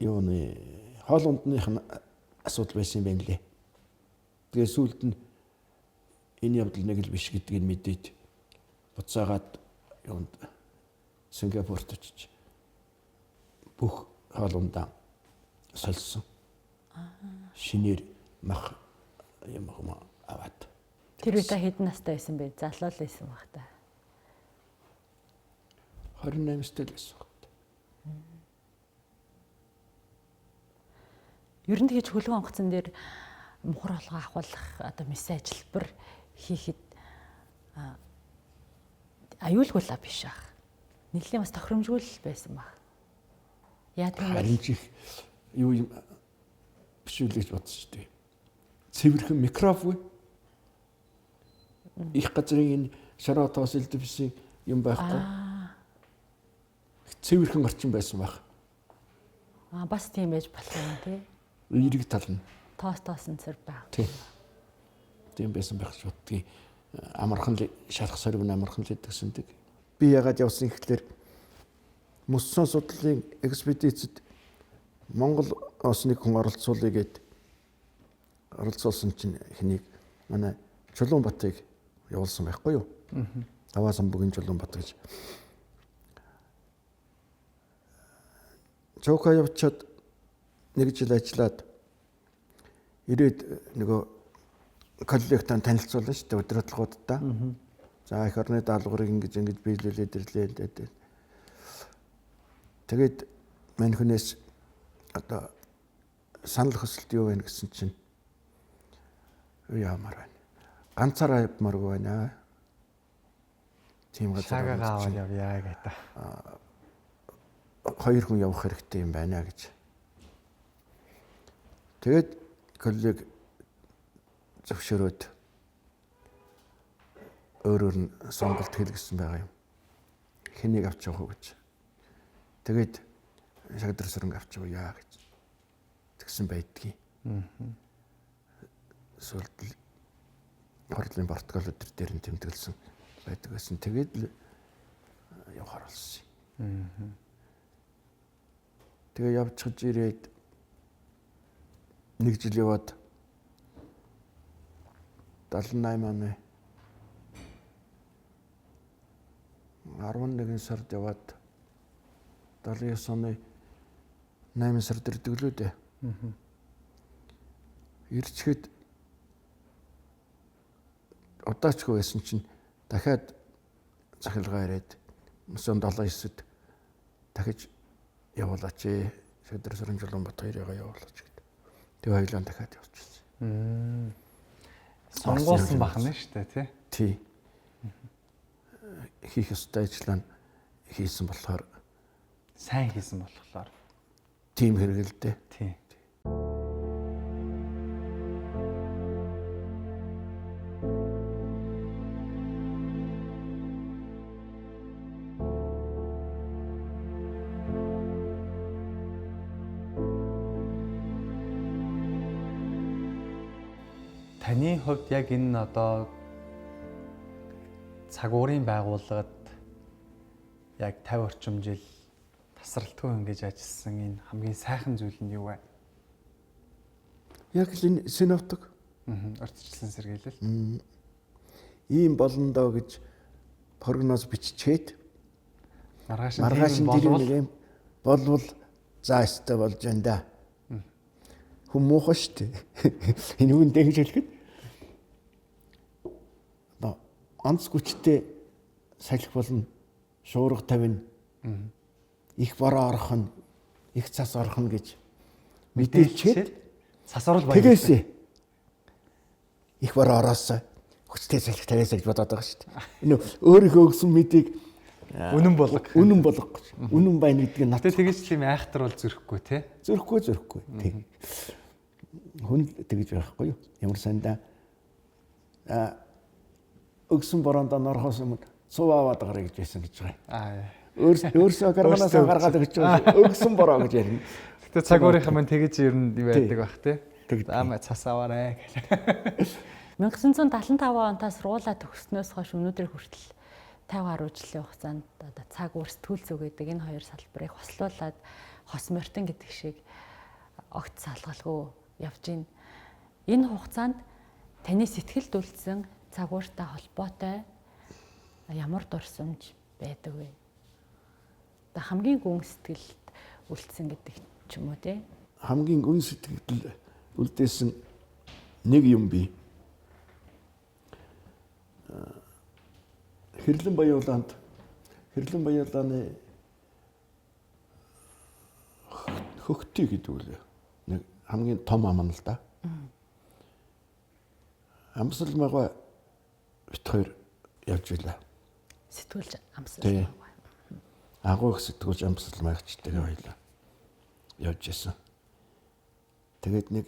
юуны хоол ундных нь асуудал байсан юм байна лээ. Тэгээ сүүлд нь энэ явдал нэг л биш гэдгийг мэдээд буцаагаад юунд Сингапурт очиж бүх хоол ундаа сольсон. Шинээр мах юм хүм аваад. Тэр үе та хэдэн настай байсан бэ? Залуу л байсан баг та. 28 настай л байсан баг. Ер нь тэгж хөлгөн онгоцон дээр мухар олгоо ахуулах одоо мэс ажилбар хийхэд аюулгүй л биш ах. Нэлийн бас тохиромжгүй л байсан баг. Яа тийм харин ч их Юу юм биш үү гэж бодсон шүү дээ. Цэвэрхэн микробгүй. Их газрын энэ шараа тоос элдвэсийн юм байхгүй. Цэвэрхэн орчин байсан байх. Аа, бас тийм байж болох юм тий. Эерэг тал нь. Тоос цэр байх. Тий. Тийм байсан байх гэж боддгийг. Амархан л шалах сорив нь амархан л идэгсэндэг. Би ягаад явсан гэхлээр мөссөн судлалын экспедицид Монгол улс нэг хүн оролцуулъя гэд оролцуулсан чинь хэнийг манай Чулуунбатыг явуулсан байхгүй юу? Аваа самбугийн Чулуунбат гэж. Чока явчаад нэг жил ажиллаад ирээд нөгөө коллегтаа танилцуулна шүү дээ удирдлагуудтай. За эх орны даалгаврыг ингэж ингэж биелүүлээд ирлээ гэдэг. Тэгээд мань хүнээс одоо санал хүсэлт юу вэ гэсэн чинь яамаар байна. Ганцаараа явмааргүй байна. Тийм газар шаагаа аваад явъя гэдэг. Хоёр хүн явах хэрэгтэй юм байна гэж. Тэгээд коллег зөвшөөрөөд өөрөөр нь сонголт хэлгэсэн байгаа юм. Хэнийг авч явах уу гэж. Тэгээд шагдар сүрэнг авч явъя гэж тэгсэн байдгийг. Сүүлд хурлын протокол өдр дээр нь тэмдэглэсэн байдаг гэсэн. Тэгээд л явахар болсон юм. Тэгээ явчихж ирээд нэг жил яваад 78 оны 11 сард яваад 79 оны 8 сард ирдэг лүү дээ. Ирчхэд удаачгүй байсан чинь дахиад захилгаа ирээд мөсөн 79-д дахиж явуулаач ээ. Шөдөр сүрэн Чулуунбат хоёрыгаа явуулаач гэдэг. Тэгээ хоёулаа дахиад явчихсан. Сонгуулсан бах нь шүү дээ, тий? Тий. Хийх ёстой ажлаа хийсэн болохоор сайн хийсэн болохоор тийм хэрэг л дээ. Тий. Таны хувьд яг энэ одоо цаг уурын байгууллагад яг 50 орчим жил тасралтгүй ингэж ажилласан энэ хамгийн сайхан зүйл нь юу вэ? Яг л энэ синоптик. Урьдчилан сэргийлэл. Ийм болно доо гэж прогноз биччихэд маргааш нь тэр нэг юм болвол за өстой болж байна да. Хүн муухай шүү дээ. Энэ хүн дэгж хэлэхэд одоо онц хүчтэй салхи болно, шуурга тавина, их бороо орох нь, их цас орох нь гэж мэдээлчихэд цас орол баян. Тэгээсээ их бороо ороосоо хүчтэй салхи тавиасаа гэж бодоод байгаа шүү дээ. Энэ өөрийнхөө өгсөн мэдээг үнэн болго. Үнэн болго гэж. Үнэн байна гэдгийг над. Тэгэж тийм айхтар бол зөрөхгүй тий. Зөрөхгүй. Тий. Хүн тэгэж байхгүй юу? Ямар сандаа өгсөн бороонд норхоос өмнө цув аваад гараа гэж байсан гэж байгаа. Аа. Өөрсөө гарганаас гаргаад өгч байгаа. Өгсөн бороо гэж ярина. Гэтэ цаг уурынхаа маань тэгэж ер нь байдаг бах тий. За цас аваарэ гэх. 1975 онтаа сургуулаа төгснөөс хойш өнөөдрийг хүртэл 50 гаруй жилийн хугацаанд одоо цаг уур сэтгүүл зүй гэдэг энэ хоёр салбарыг хослуулад хос морьтон гэдэг шиг огт салгалгүй явж байна. Энэ хугацаанд таны сэтгэлд үлдсэн цаг ууртай холбоотой ямар дурсамж байдаг вэ? Одоо хамгийн гүн сэтгэлд үлдсэн гэдэг ч юм уу тий? Хамгийн гүн сэтгэлд үлдээсэн нэг юм би. Хэрлэн Баяуулаанд Хэрлэн Баяуулааны хөгтий гэдэг үлээ. Нэг хамгийн том ам нь л да. Амсал магва бит хоёр явж байлаа. Сэтгүүлж амсал магва. Агуу их сэтгүүлж амсал магчтайгаа байлаа. Явж исэн. Тэгээд нэг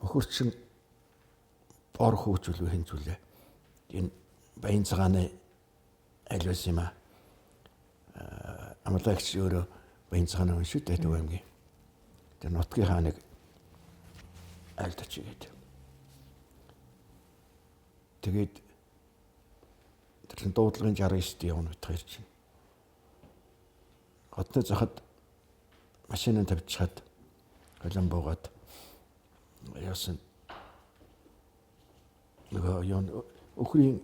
өхөрчин бор хүүчүүлвэ хинзүүлээ. Энэ Баян цагааны аль байсан юм аа. Амрлагч өөрөө Баян цагааны хүн шүү дээ Төв аймгийн. Тэр нутгийн хааныг айлд очигээд. Тэгээд тэр дуудлагын 69-д явна бит хоёр чинь. Хотны захад машинаа тавьчихад голон буугаад яасан нөгөө юу өхрийн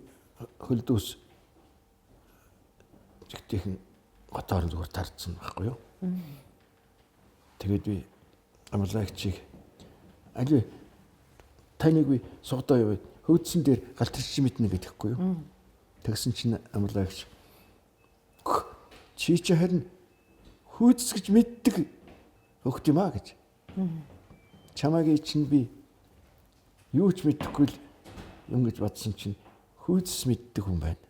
хөлдөөс зэгтийнхэн готоор нь зүгээр тардсан байхгүй юу. Тэгээд би амрлагчийг али таныг би сугадаа яваад хөөдсөн дээр галтэрч мэднэ гэдэхгүй юу. Тэгсэн чинь амрлагч чи чи харин хөөцс гэж мэддэг хөхт юм а гэж. Чамайг чинь би юу ч мэдэхгүй л юм гэж бодсон чинь хөөцс мэддэг хүн байна.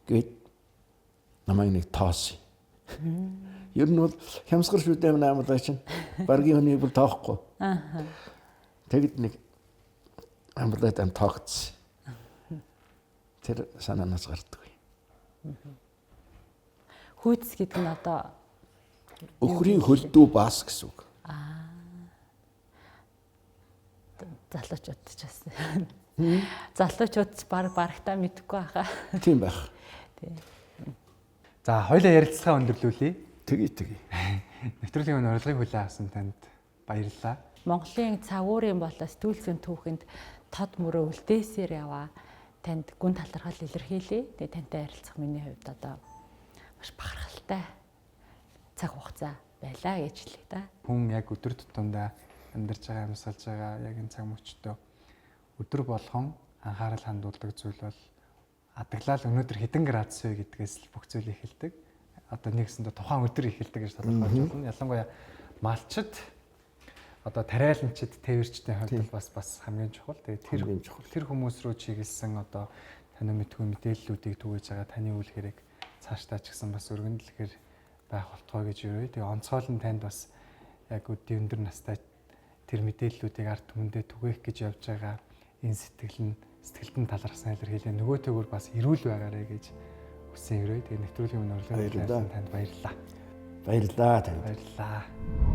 Гэт намайг нэг тоосон. Ер нь бол хямсгар шүү дээ амрлагч чинь. Баргийн хүний бол тоохгүй. Тэгэд нэг амрлагт ам тоогдсон. Тэр санаанаас гардаггүй. Хүйц гэдэг нь одоо өхрийн хөлдөө баас гэсэн үг. Залуучууд ч бас. Залуучууд ч баг барагтаа мэдэхгүй байхаа. Тийм байх. Тий. За хоёлаа ярилцлага өндөрлүүлье. Тэгье тэгье. Нэвтрүүлгийн өмнө урилгыг хүлээн авсан танд баярлалаа. Монголын цагуурын болоо сэтгүүл зүйн түүхэнд тод мөрөө үлдээсээр яваа танд гүн талархал илэрхийлье. Тэгээ тантай ярилцах миний хувьд одоо маш бахархалтай цаг хугацаа байлаа гэж хэлье та. Хүн яг өдөр тутамдаа амьдарч байгаа, амьсгалж байгаа яг энэ цаг мөчтөө өдөр болгон анхаарал хандуулдаг зүйл бол адаглал өнөөдөр хэдэн градус вэ гэдгээс л бүх зүйл эхэлдэг. Одоо нэгсэндээ тухайн өдөр эхэлдэг гэж тодорхойлж байна. Ялангуяа малчид одоо тариаланчид, тээвэрчдийн хувьд бол бас хамгийн чухал. Тэгээд тэр хүмүүс рүү чиглэсэн одоо таны мэдгүй мэдээллүүдийг түгээж байгаа таны үйл хэрэг цаашдаа ч гэсэн бас өргөн дэлгэр байх болтгой гэж өрөөе. Тэгээ онцгойл нь танд бас яг өдний өндөр настай тэр мэдээллүүдийг ард түмэндээ түгээх гэж явж байгаа энэ сэтгэл нь сэтгэлд нь талархсан илэрхийлээ. Нөгөө төгөр бас эрүүл байгаарэ гэж хүсэн өрөөе. Тэгээ нэвтрүүлгийн өмнө урилгыг танд баярлалаа. Баярлалаа танд. Баярлалаа.